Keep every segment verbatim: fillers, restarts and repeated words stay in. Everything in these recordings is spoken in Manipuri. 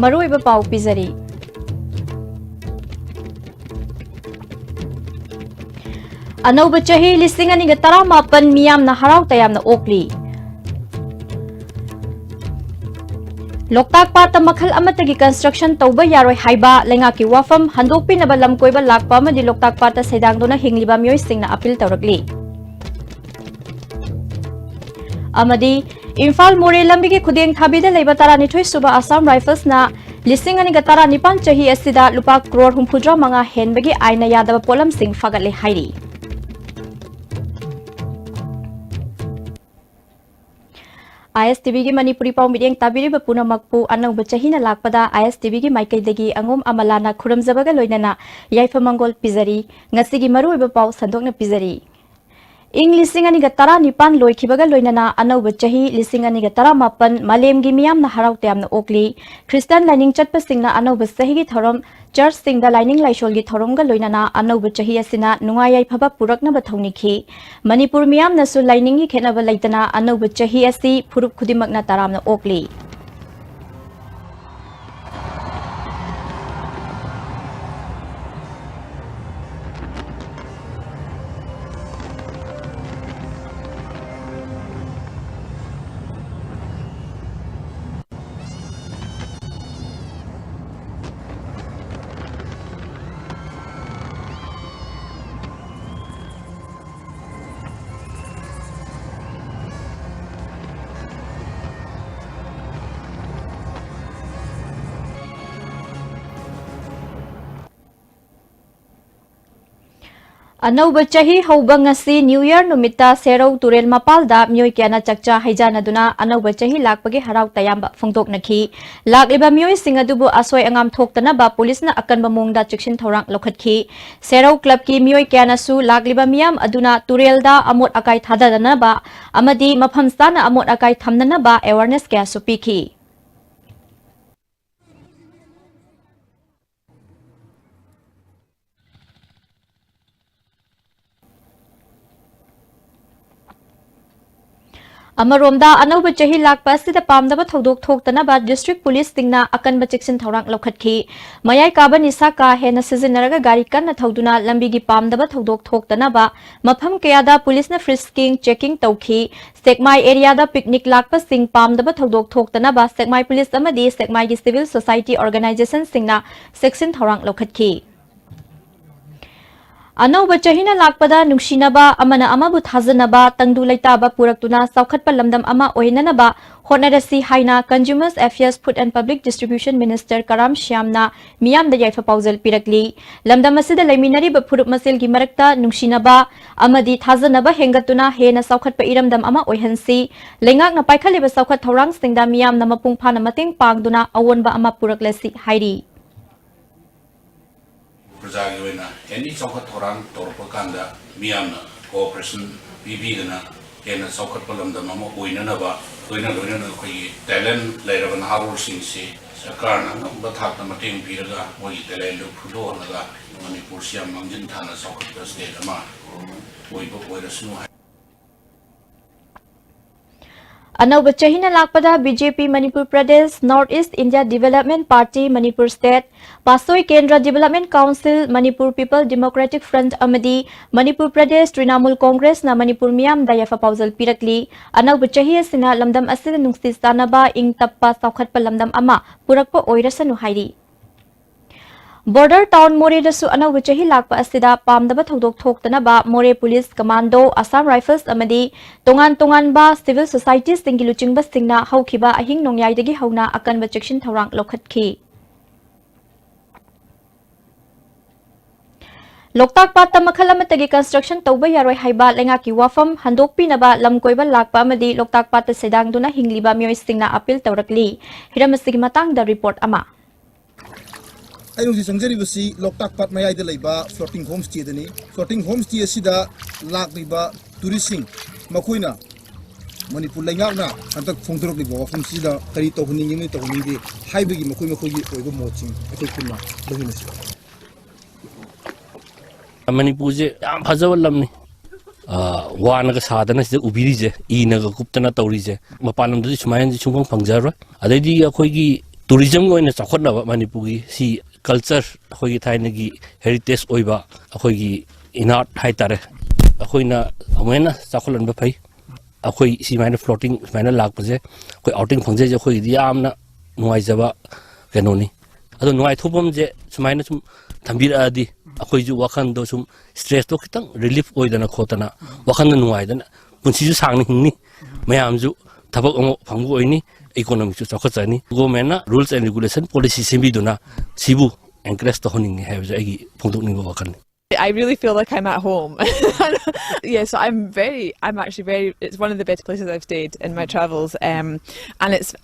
ꯃꯔꯨꯑꯣꯏꯕ ꯄꯥꯎ ꯄꯤꯖꯔꯤ꯫ ꯑꯅꯧꯕ ꯆꯍꯤ ꯂꯤꯁꯤꯡ ꯑꯅꯤꯒ ꯇꯔꯥꯃꯥꯄꯟ ꯃꯤꯌꯥꯝꯅ ꯍꯔꯥꯎ ꯇꯌꯥꯝꯅ ꯑꯣꯛꯂꯤ꯫ ꯂꯣꯛꯇꯥꯛ ꯄꯥꯠꯇ ꯃꯈꯜ ꯑꯃꯠꯇꯒꯤ construction ꯇꯧꯕ ꯌꯥꯔꯣꯏ ꯍꯥꯏꯕ ꯂꯩꯉꯥꯛꯀꯤ ꯋꯥꯐꯝ ꯍꯟꯗꯣꯛꯄꯤꯅꯕ ꯂꯝ ꯀꯣꯏꯕ ꯂꯥꯛꯄ ꯑꯃꯗꯤ ꯂꯣꯛꯇꯥꯛ ꯄꯥꯠꯇ ꯁꯩꯗꯥꯡꯗꯨꯅ ꯍꯤꯡꯂꯤꯕ ꯃꯤꯑꯣꯏꯁꯤꯡꯅ appeal ꯇꯧꯔꯛꯂꯤ꯫ ꯑꯃꯗꯤ ꯏꯝꯐꯥꯜ ꯃꯣꯔꯦ ꯂꯝꯕꯤꯒꯤ ꯈꯨꯗꯦꯡ ꯊꯥꯕꯤꯗ ꯂꯩꯕ ꯇꯔꯥꯅꯤꯊꯣꯏ ꯁꯨꯕ Assam Riflesꯅ ꯂꯤꯁꯤꯡ ꯑꯅꯤꯒ ꯇꯔꯥꯅꯤꯄꯥꯟ ꯆꯍꯤ ꯑꯁꯤꯗ ꯂꯨꯄꯥ ꯀ꯭ꯔꯣꯔ ꯍꯨꯝꯐꯨꯇꯔꯥ ꯃꯉꯥ ꯍꯦꯟꯕꯒꯤ ꯑꯥꯏꯟꯅ ꯌꯥꯗꯕ ꯄꯣꯠꯂꯝꯁꯤꯡ ꯐꯥꯒꯠꯂꯦ ꯍꯥꯏꯔꯤ꯫ ISTVꯒꯤ ꯃꯅꯤꯄꯨꯔꯤ ꯄꯥꯎ ꯃꯤꯠꯌꯦꯡ ꯇꯥꯕꯤꯔꯤꯕ ꯄꯨꯝꯅꯃꯛꯄꯨ ꯑꯅꯧꯕ ꯆꯍꯤꯅ ꯂꯥꯛꯄꯗ ISTVꯒꯤ ꯃꯥꯏꯀꯩꯗꯒꯤ ꯑꯉꯣꯝ ꯑꯃꯂꯥꯅ ꯈꯨꯔꯨꯝꯖꯕꯒ ꯂꯣꯏꯅꯅ ꯌꯥꯏꯐ ꯃꯪꯒꯣꯜ ꯄꯤꯖꯔꯤ꯫ ꯉꯁꯤꯒꯤ ꯃꯔꯨꯑꯣꯏꯕ ꯄꯥꯎ ꯁꯟꯗꯣꯛꯅ ꯄꯤꯖꯔꯤ꯫ ꯏꯪ ꯂꯤꯁꯤꯡ ꯑꯅꯤꯒ ꯇꯔꯥꯅꯤꯄꯥꯟ ꯂꯣꯏꯈꯤꯕꯒ ꯂꯣꯏꯅꯅ ꯑꯅꯧꯕ ꯆꯍꯤ ꯂꯤꯁꯤꯡ ꯑꯅꯤꯒ ꯇꯔꯥꯃꯥꯄꯟ ꯃꯥꯂꯦꯝꯒꯤ ꯃꯤꯌꯥꯝꯅ ꯍꯔꯥꯎ ꯇꯌꯥꯝꯅ ꯑꯣꯛꯂꯤ꯫ ꯈ꯭ꯔꯤꯁꯇꯥꯟ ꯂꯥꯏꯅꯤꯡ ꯆꯠꯄꯁꯤꯡꯅ ꯑꯅꯧꯕ ꯆꯍꯤꯒꯤ ꯊꯧꯔꯝ, ꯆꯔꯆꯁꯤꯡꯗ ꯂꯥꯏꯅꯤꯡ ꯂꯥꯏꯁꯣꯜꯒꯤ ꯊꯧꯔꯝꯒ ꯂꯣꯏꯅꯅ ꯑꯅꯧꯕ ꯆꯍꯤ ꯑꯁꯤꯅ ꯅꯨꯡꯉꯥꯏ ꯌꯥꯏꯐꯕ ꯄꯨꯔꯛꯅꯕ ꯊꯧꯅꯤꯈꯤ꯫ ꯃꯅꯤꯄꯨꯔ ꯃꯤꯌꯥꯝꯅꯁꯨ ꯂꯥꯏꯅꯤꯡꯒꯤ ꯈꯦꯠꯅꯕ ꯂꯩꯇꯅ ꯑꯅꯧꯕ ꯆꯍꯤ ꯑꯁꯤ ꯐꯨꯔꯨꯞ ꯈꯨꯗꯤꯡꯃꯛꯅ ꯇꯔꯥꯝꯅ ꯑꯣꯛꯂꯤ꯫ ꯑꯅꯧꯕ ꯆꯍꯤ ꯍꯧꯕ ꯉꯁꯤ New Year ꯅꯨꯃꯤꯠꯇ ꯁꯦꯔꯧ ꯇꯨꯔꯦꯜ ꯃꯄꯥꯜꯗ ꯃꯤꯑꯣꯏ ꯀꯌꯥꯅ ꯆꯥꯛꯆꯥ ꯍꯩꯖꯥꯟꯅꯗꯨꯅ ꯑꯅꯧꯕ ꯆꯍꯤ ꯂꯥꯛꯄꯒꯤ ꯍꯔꯥꯎ ꯇꯌꯥꯝꯕ ꯐꯣꯡꯗꯣꯛꯅꯈꯤ꯫ ꯂꯥꯛꯂꯤꯕ ꯃꯤꯑꯣꯏꯁꯤꯡ ꯑꯗꯨꯕꯨ ꯑꯁꯣꯏ ꯑꯉꯥꯝ ꯊꯣꯛꯇꯅꯕ ꯄꯨꯂꯤꯁꯅ ꯑꯀꯟꯕ ꯃꯑꯣꯡꯗ ꯆꯦꯛꯁꯤꯟ ꯊꯧꯔꯥꯡ ꯂꯧꯈꯠꯈꯤ꯫ ꯁꯦꯔꯧ clubꯀꯤ ꯃꯤꯑꯣꯏ ꯀꯌꯥꯅꯁꯨ ꯂꯥꯛꯂꯤꯕ ꯃꯤꯌꯥꯝ ꯑꯗꯨꯅ ꯇꯨꯔꯦꯜꯗ ꯑꯃꯣꯠ ꯑꯀꯥꯏ ꯊꯥꯗꯗꯅꯕ ꯑꯃꯗꯤ ꯃꯐꯝ ꯆꯥꯅ ꯑꯃꯣꯠ ꯑꯀꯥꯏ ꯊꯝꯅꯅꯕ awareness ꯀꯌꯥꯁꯨ ꯄꯤꯈꯤ꯫ ꯑꯃꯔꯣꯝꯗ, ꯑꯅꯧꯕ ꯆꯍꯤ ꯂꯥꯛꯄ ꯑꯁꯤꯗ ꯄꯥꯝꯗꯕ ꯊꯧꯗꯣꯛ ꯊꯣꯛꯇꯅꯕ district police ꯁꯤꯡꯅ ꯑꯀꯟꯕ ꯆꯦꯛꯁꯤꯟ ꯊꯧꯔꯥꯡ ꯂꯧꯈꯠꯈꯤ꯫ ꯃꯌꯥꯏ ꯀꯥꯕ ꯅꯤꯁꯥ ꯀꯥ ꯍꯦꯟꯅ ꯁꯤꯖꯤꯟꯅꯔꯒ ꯒꯥꯔꯤ ꯀꯟꯅ ꯊꯧꯗꯨꯅ ꯂꯝꯕꯤꯒꯤ ꯄꯥꯝꯗꯕ ꯊꯧꯗꯣꯛ ꯊꯣꯛꯇꯅꯕ ꯃꯐꯝ ꯀꯌꯥꯗ police ꯅ frisking, checking ꯇꯧꯈꯤ꯫ ꯁꯦꯛꯃꯥꯏ area ꯗ picnic ꯂꯥꯛꯄꯁꯤꯡ ꯄꯥꯝꯗꯕ ꯊꯧꯗꯣꯛ ꯊꯣꯛꯇꯅꯕ ꯁꯦꯛꯃꯥꯏ police ꯑꯃꯗꯤ ꯁꯦꯛꯃꯥꯏꯒꯤ civil society organization ꯁꯤꯡꯅ ꯆꯦꯛꯁꯤꯟ ꯊꯧꯔꯥꯡ ꯂꯧꯈꯠꯈꯤ꯫ ꯑꯅꯧꯕ ꯆꯍꯤꯅ ꯂꯥꯛꯄꯗ ꯅꯨꯡꯁꯤꯅꯕ, ꯑꯃꯅ ꯑꯃꯕꯨ ꯊꯥꯖꯅꯕ, ꯇꯪꯗꯨ ꯂꯩꯇꯥꯕ ꯄꯨꯔꯛꯇꯨꯅ ꯆꯥꯎꯈꯠꯄ ꯂꯝꯗꯝ ꯑꯃ ꯑꯣꯏꯅꯅꯕ ꯍꯣꯠꯅꯔꯁꯤ ꯍꯥꯏꯅ Consumer Affairs, Food and Public Distribution Minister ꯀꯔꯥꯝ ꯁ꯭ꯌꯥꯝꯅ ꯃꯤꯌꯥꯝꯗ ꯌꯥꯏꯐ ꯄꯥꯎꯖꯦꯜ ꯄꯤꯔꯛꯂꯤ꯫ ꯂꯝꯗꯝ ꯑꯁꯤꯗ ꯂꯩꯃꯤꯟꯅꯔꯤꯕ ꯐꯨꯔꯨꯞ ꯃꯁꯦꯜꯒꯤ ꯃꯔꯛꯇ ꯅꯨꯡꯁꯤꯅꯕ ꯑꯃꯗꯤ ꯊꯥꯖꯅꯕ ꯍꯦꯟꯒꯠꯇꯨꯅ ꯍꯦꯟꯅ ꯆꯥꯎꯈꯠꯄ ꯏꯔꯝꯗꯝ ꯑꯃ ꯑꯣꯏꯍꯟꯁꯤ꯫ ꯂꯩꯉꯥꯛꯅ ꯄꯥꯏꯈꯠꯂꯤꯕ ꯆꯥꯎꯈꯠ ꯊꯧꯔꯥꯡꯁꯤꯡꯗ ꯃꯤꯌꯥꯝꯅ ꯃꯄꯨꯡ ꯐꯥꯅ ꯃꯇꯦꯡ ꯄꯥꯡꯗꯨꯅ ꯑꯑꯣꯟꯕ ꯑꯃ ꯄꯨꯔꯛꯂꯁꯤ ꯍꯥꯏꯔꯤ꯫ ꯄ꯭ꯔꯖꯥꯒꯤ ꯑꯣꯏꯅ any ꯆꯥꯎꯈꯠ ꯊꯧꯔꯥꯡ ꯇꯧꯔꯛꯄ ꯀꯥꯟꯗ ꯃꯤꯌꯥꯝꯅ cooperation ꯄꯤꯕꯤꯗꯅ ꯍꯦꯟꯅ ꯆꯥꯎꯈꯠꯄ ꯂꯝꯗꯝ ꯑꯃ ꯑꯣꯏꯅꯅꯕ, ꯂꯣꯏꯅ ꯂꯣꯏꯅꯅ ꯑꯩꯈꯣꯏꯒꯤ talent ꯂꯩꯔꯕ ꯅꯍꯥꯔꯣꯜꯁꯤꯡꯁꯤ ꯁꯔꯀꯥꯔꯅ ꯑꯉꯝꯕ ꯊꯥꯛꯇ ꯃꯇꯦꯡ ꯄꯤꯔꯒ ꯃꯣꯏꯒꯤ talent ꯗꯨ ꯐꯨꯗꯣꯛꯍꯜꯂꯒ ꯃꯅꯤꯄꯨꯔꯁꯤ ꯌꯥꯝ ꯃꯥꯡꯖꯤꯟ ꯊꯥꯅ ꯆꯥꯎꯈꯠꯄ state ꯑꯃ ꯑꯣꯏꯕ ꯑꯣꯏꯔꯁꯅꯨ ꯍꯥꯏ꯫ ꯑꯅꯧꯕ ꯆꯍꯤꯅ ꯂꯥꯛꯄꯗ BJP Manipur Pradesh, North East India Development Party Manipur State, ꯄꯥꯁꯣꯏ ꯀꯦꯟꯗ꯭ꯔ Development Council, Manipur People Democratic Front ꯑꯃꯗꯤ Manipur Pradesh Trinamool Congress ꯅ ꯃꯅꯤꯄꯨꯔ ꯃꯤꯌꯥꯝꯗ ꯌꯥꯏꯐ ꯄꯥꯎꯖꯦꯜ ꯄꯤꯔꯛꯂꯤ꯫ ꯑꯅꯧꯕ ꯆꯍꯤ ꯑꯁꯤꯅ ꯂꯝꯗꯝ ꯑꯁꯤꯗ ꯅꯨꯡꯁꯤ ꯆꯥꯟꯅꯕ, ꯏꯪ ꯇꯞꯄ, ꯆꯥꯎꯈꯠꯄ ꯂꯝꯗꯝ ꯑꯃ ꯄꯨꯔꯛꯄ ꯑꯣꯏꯔꯁꯅꯨ ꯍꯥꯏꯔꯤ꯫ Border town ꯃꯣꯔꯦꯗꯁꯨ ꯑꯅꯧꯕ ꯆꯍꯤ ꯂꯥꯛꯄ ꯑꯁꯤꯗ ꯄꯥꯝꯗꯕ ꯊꯧꯗꯣꯛ ꯊꯣꯛꯇꯅꯕ ꯃꯣꯔꯦ Police Commando, Assam Rifles ꯑꯃꯗꯤ ꯇꯣꯉꯥꯟ ꯇꯣꯉꯥꯟꯕ civil societies ꯁꯤꯡꯒꯤ ꯂꯨꯆꯤꯡꯕꯁꯤꯡꯅ ꯍꯧꯈꯤꯕ ꯑꯍꯤꯡ ꯅꯣꯡꯌꯥꯏꯗꯒꯤ ꯍꯧꯅ ꯑꯀꯟꯕ ꯆꯦꯛꯁꯤꯟ ꯊꯧꯔꯥꯡ ꯂꯧꯈꯠꯈꯤ꯫ ꯂꯣꯛꯇꯥꯛ ꯄꯥꯠꯇ ꯃꯈꯜ ꯑꯃꯠꯇꯒꯤ construction ꯇꯧꯕ ꯌꯥꯔꯣꯏ ꯍꯥꯏꯕ ꯂꯩꯉꯥꯛꯀꯤ ꯋꯥꯐꯝ ꯍꯟꯗꯣꯛꯄꯤꯅꯕ ꯂꯝ ꯀꯣꯏꯕ ꯂꯥꯛꯄ ꯑꯃꯗꯤ ꯂꯣꯛꯇꯥꯛ ꯄꯥꯠꯇ ꯁꯩꯗꯥꯡꯗꯨꯅ ꯍꯤꯡꯂꯤꯕ ꯃꯤꯑꯣꯏꯁꯤꯡꯅ appeal ꯇꯧꯔꯛꯂꯤ꯫ ꯍꯤꯔꯝ ꯑꯁꯤꯒꯤ ꯃꯇꯥꯡꯗ report ꯑꯃ꯫ ꯑꯩꯅ ꯍꯧꯖꯤꯛ ꯆꯪꯖꯔꯤꯕꯁꯤ ꯂꯣꯛꯇꯥꯛ ꯄꯥꯠ ꯃꯌꯥꯏꯗ ꯂꯩꯕ floating homestay ꯗꯅꯤ꯫ Floating homestay ꯑꯁꯤꯗ ꯂꯥꯛꯂꯤꯕ tourist ꯁꯤꯡ, ꯃꯈꯣꯏꯅ ꯃꯅꯤꯄꯨꯔ ꯂꯩꯉꯥꯛꯅ ꯍꯟꯗꯛ ꯐꯣꯡꯗꯣꯔꯛꯂꯤꯕ ꯋꯥꯐꯝꯁꯤꯗ ꯀꯔꯤ ꯇꯧꯍꯟꯅꯤꯡꯉꯤ ꯑꯃꯗꯤ ꯇꯧꯍꯟꯅꯤꯡꯗꯦ ꯍꯥꯏꯕꯒꯤ ꯃꯈꯣꯏ ꯃꯈꯣꯏꯒꯤ ꯑꯣꯏꯕ ꯃꯣꯠꯁꯤꯡ ꯑꯩꯈꯣꯏ ꯄꯨꯟꯅ ꯂꯧꯃꯤꯟꯅꯁꯤ꯫ ꯃꯅꯤꯄꯨꯔꯁꯦ ꯌꯥꯝ ꯐꯖꯕ ꯂꯝꯅꯤ꯫ ꯑ, ꯋꯥꯅꯒ ꯁꯥꯗꯅ ꯁꯤꯗ ꯎꯕꯤꯔꯤꯁꯦ, ꯏꯅꯒ ꯀꯨꯞꯇꯅ ꯇꯧꯔꯤꯁꯦ, ꯃꯄꯥꯟ ꯂꯝꯗꯗꯤ ꯁꯨꯃꯥꯏꯅꯗꯤ ꯁꯨꯡꯐꯪ ꯐꯪꯖꯔꯣꯏ꯫ ꯑꯗꯩꯗꯤ ꯑꯩꯈꯣꯏꯒꯤ ꯇꯨꯔꯤꯖꯝꯒꯤ ꯑꯣꯏꯅ ꯆꯥꯎꯈꯠꯅꯕ ꯃꯅꯤꯄꯨꯔꯒꯤ ꯁꯤ ꯀꯜꯆꯔ, ꯑꯩꯈꯣꯏꯒꯤ ꯊꯥꯏꯅꯒꯤ ꯍꯦꯔꯤꯇꯦꯖ ꯑꯣꯏꯕ ꯑꯩꯈꯣꯏꯒꯤ ꯏꯟ ꯑꯥꯔꯠ ꯍꯥꯏꯇꯥꯔꯦ, ꯑꯩꯈꯣꯏꯅ ꯑꯃꯨꯛ ꯍꯦꯟꯅ ꯆꯥꯎꯈꯠꯍꯟꯕ ꯐꯩ꯫ ꯑꯩꯈꯣꯏ ꯁꯨꯃꯥꯏꯅ ꯐ꯭ꯂꯣꯇꯤꯡ ꯁꯨꯃꯥꯏꯅ ꯂꯥꯛꯄꯁꯦ, ꯑꯩꯈꯣꯏ ꯑꯥꯎꯇꯤꯡ ꯐꯪꯖꯩꯁꯦ, ꯑꯩꯈꯣꯏꯒꯤꯗꯤ ꯌꯥꯝꯅ ꯅꯨꯡꯉꯥꯏꯖꯕ ꯀꯩꯅꯣꯅꯤ꯫ ꯑꯗꯣ ꯅꯨꯡꯉꯥꯏꯊꯣꯛꯐꯝꯁꯦ ꯁꯨꯃꯥꯏꯅ ꯁꯨꯝ ꯊꯝꯕꯤꯔꯛꯑꯗꯤ ꯑꯩꯈꯣꯏꯁꯨ ꯋꯥꯈꯜꯗꯣ ꯁꯨꯝ ꯁ꯭ꯇ꯭ꯔꯦꯁꯇꯣ ꯈꯤꯇꯪ ꯔꯤꯂꯤꯐ ꯑꯣꯏꯗꯅ ꯈꯣꯠꯇꯅ, ꯋꯥꯈꯜꯗ ꯅꯨꯡꯉꯥꯏꯗꯅ, ꯄꯨꯟꯁꯤꯁꯨ ꯁꯥꯡꯅ ꯍꯤꯡꯅꯤ, ꯃꯌꯥꯝꯁꯨ ꯊꯕꯛ ꯑꯃ ꯐꯪꯕ ꯑꯣꯏꯅꯤ, ꯏꯀꯣꯅꯣꯃꯤꯛꯁꯨ ꯆꯥꯎꯈꯠꯆꯅꯤ꯫ ꯒꯣꯔꯃꯦꯟꯅ ꯔꯨꯜꯁ ꯑꯦꯟ ꯔꯤꯒꯨꯂꯦꯁꯟ ꯄꯣꯂꯤꯁꯤ ꯁꯦꯝꯕꯤꯗꯨꯅ ꯁꯤꯕꯨ ꯑꯦꯟꯀꯔꯦꯖ ꯇꯧꯍꯟꯅꯤꯡꯉꯤ ꯍꯥꯏꯕꯁꯦ ꯑꯩꯒꯤ ꯐꯣꯡꯗꯣꯛꯅꯤꯡꯕ ꯋꯥꯈꯜꯅꯤ꯫ I really feel like I'm at home. Yeah, so I'm very, I'm actually very, it's one of the best places I've stayed in my travels. Um, and it's,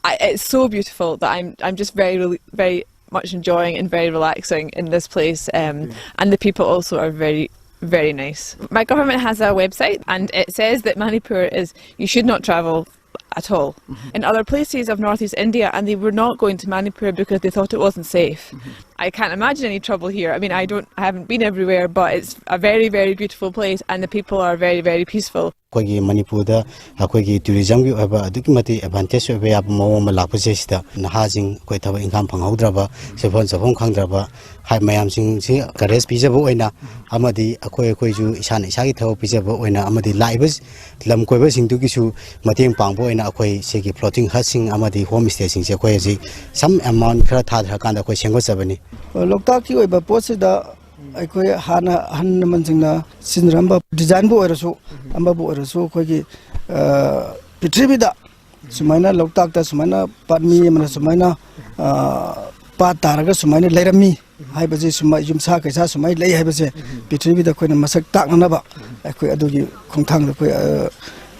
I, it's so beautiful that I'm, I'm just very, really, very much enjoying and very relaxing in this place. Um, and the people also are very, very nice. My government has a website and it says that Manipur is, you should not travel at all in other places of northeast India, and they were not going to Manipur because they thought it wasn't safe. I can't imagine any trouble here. I mean, I don't, I haven't been everywhere, but it's a very, very beautiful place, and the people are very, very peaceful. ꯑꯩꯈꯣꯏꯒꯤ ꯃꯅꯤꯄꯨꯔꯗ ꯑꯩꯈꯣꯏꯒꯤ ꯇꯨꯔꯤꯖꯝꯒꯤ ꯑꯣꯏꯕ ꯑꯗꯨꯛꯀꯤ ꯃꯇꯤꯛ ꯑꯦꯗꯚꯥꯟꯇꯦꯖ ꯑꯣꯏꯕ ꯌꯥꯕ ꯃꯑꯣꯡ ꯑꯃ ꯂꯥꯛꯄꯁꯦ, ꯁꯤꯗ ꯅꯍꯥꯁꯤꯡ ꯑꯩꯈꯣꯏ ꯊꯕꯛ ꯏꯪꯈꯥꯡ ꯐꯪꯍꯧꯗ꯭ꯔꯕ, ꯁꯦꯟꯐꯝ ꯆꯥꯐꯝ ꯈꯪꯗ꯭ꯔꯕ ꯍꯥꯏ ꯃꯌꯥꯝꯁꯤꯡꯁꯤ ꯀꯔꯦꯖ ꯄꯤꯖꯕ ꯑꯣꯏꯅ ꯑꯃꯗꯤ ꯑꯩꯈꯣꯏ ꯑꯩꯈꯣꯏꯁꯨ ꯏꯁꯥꯅ ꯏꯁꯥꯒꯤ ꯊꯕꯛ ꯄꯤꯖꯕ ꯑꯣꯏꯅ ꯑꯃꯗꯤ ꯂꯥꯛꯏꯕ ꯂꯝ ꯀꯣꯏꯕꯁꯤꯡꯗꯨꯒꯤꯁꯨ ꯃꯇꯦꯡ ꯄꯥꯡꯕ ꯑꯣꯏꯅ ꯑꯩꯈꯣꯏ ꯁꯤꯒꯤ ꯐ꯭ꯂꯣꯇꯤꯡ ꯍꯠꯁꯤꯡ ꯑꯃꯗꯤ ꯍꯣꯝ ꯁ꯭ꯇꯦꯁꯤꯡꯁꯦ ꯑꯩꯈꯣꯏ ꯍꯧꯖꯤꯛ ꯁꯝ ꯑꯦꯃꯥꯎꯟ ꯈꯔ ꯊꯥꯗꯔꯀꯥꯟꯗ ꯑꯩꯈꯣꯏ ꯁꯦꯝꯒꯠꯆꯕꯅꯤ꯫ ꯂꯣꯛꯇꯥꯛꯀꯤ ꯑꯣꯏꯕ ꯄꯣꯠꯁꯤꯗ ꯑꯩꯈꯣꯏ ꯍꯥꯟꯅ ꯑꯍꯜ ꯂꯃꯟꯁꯤꯡꯅ ꯁꯤꯖꯤꯟꯅꯔꯝꯕ ꯗꯤꯖꯥꯏꯟꯕꯨ ꯑꯣꯏꯔꯁꯨ, ꯑꯃꯕꯨ ꯑꯣꯏꯔꯁꯨ, ꯑꯩꯈꯣꯏꯒꯤ ꯑ, ꯄ꯭ꯔꯤꯊꯤꯕꯤꯗ ꯁꯨꯃꯥꯏꯅ ꯂꯣꯛꯇꯥꯛꯇ ꯁꯨꯃꯥꯏꯅ ꯄꯥꯠ ꯃꯤ ꯑꯃꯅ ꯁꯨꯃꯥꯏꯅ ꯑ, ꯄꯥꯠ ꯇꯥꯔꯒ ꯁꯨꯃꯥꯏꯅ ꯂꯩꯔꯝꯃꯤ ꯍꯥꯏꯕꯁꯤ, ꯁꯨꯃꯥꯏ ꯌꯨꯝꯁꯥ ꯀꯩꯁꯥ ꯁꯨꯃꯥꯏꯅ ꯂꯩ ꯍꯥꯏꯕꯁꯦ ꯄ꯭ꯔꯤꯊꯤꯕꯤꯗ ꯑꯩꯈꯣꯏꯅ ꯃꯁꯛ ꯇꯥꯛꯅꯅꯕ ꯑꯩꯈꯣꯏ ꯑꯗꯨꯒꯤ ꯈꯣꯡꯊꯥꯡꯗ ꯑꯩꯈꯣꯏ ꯑ,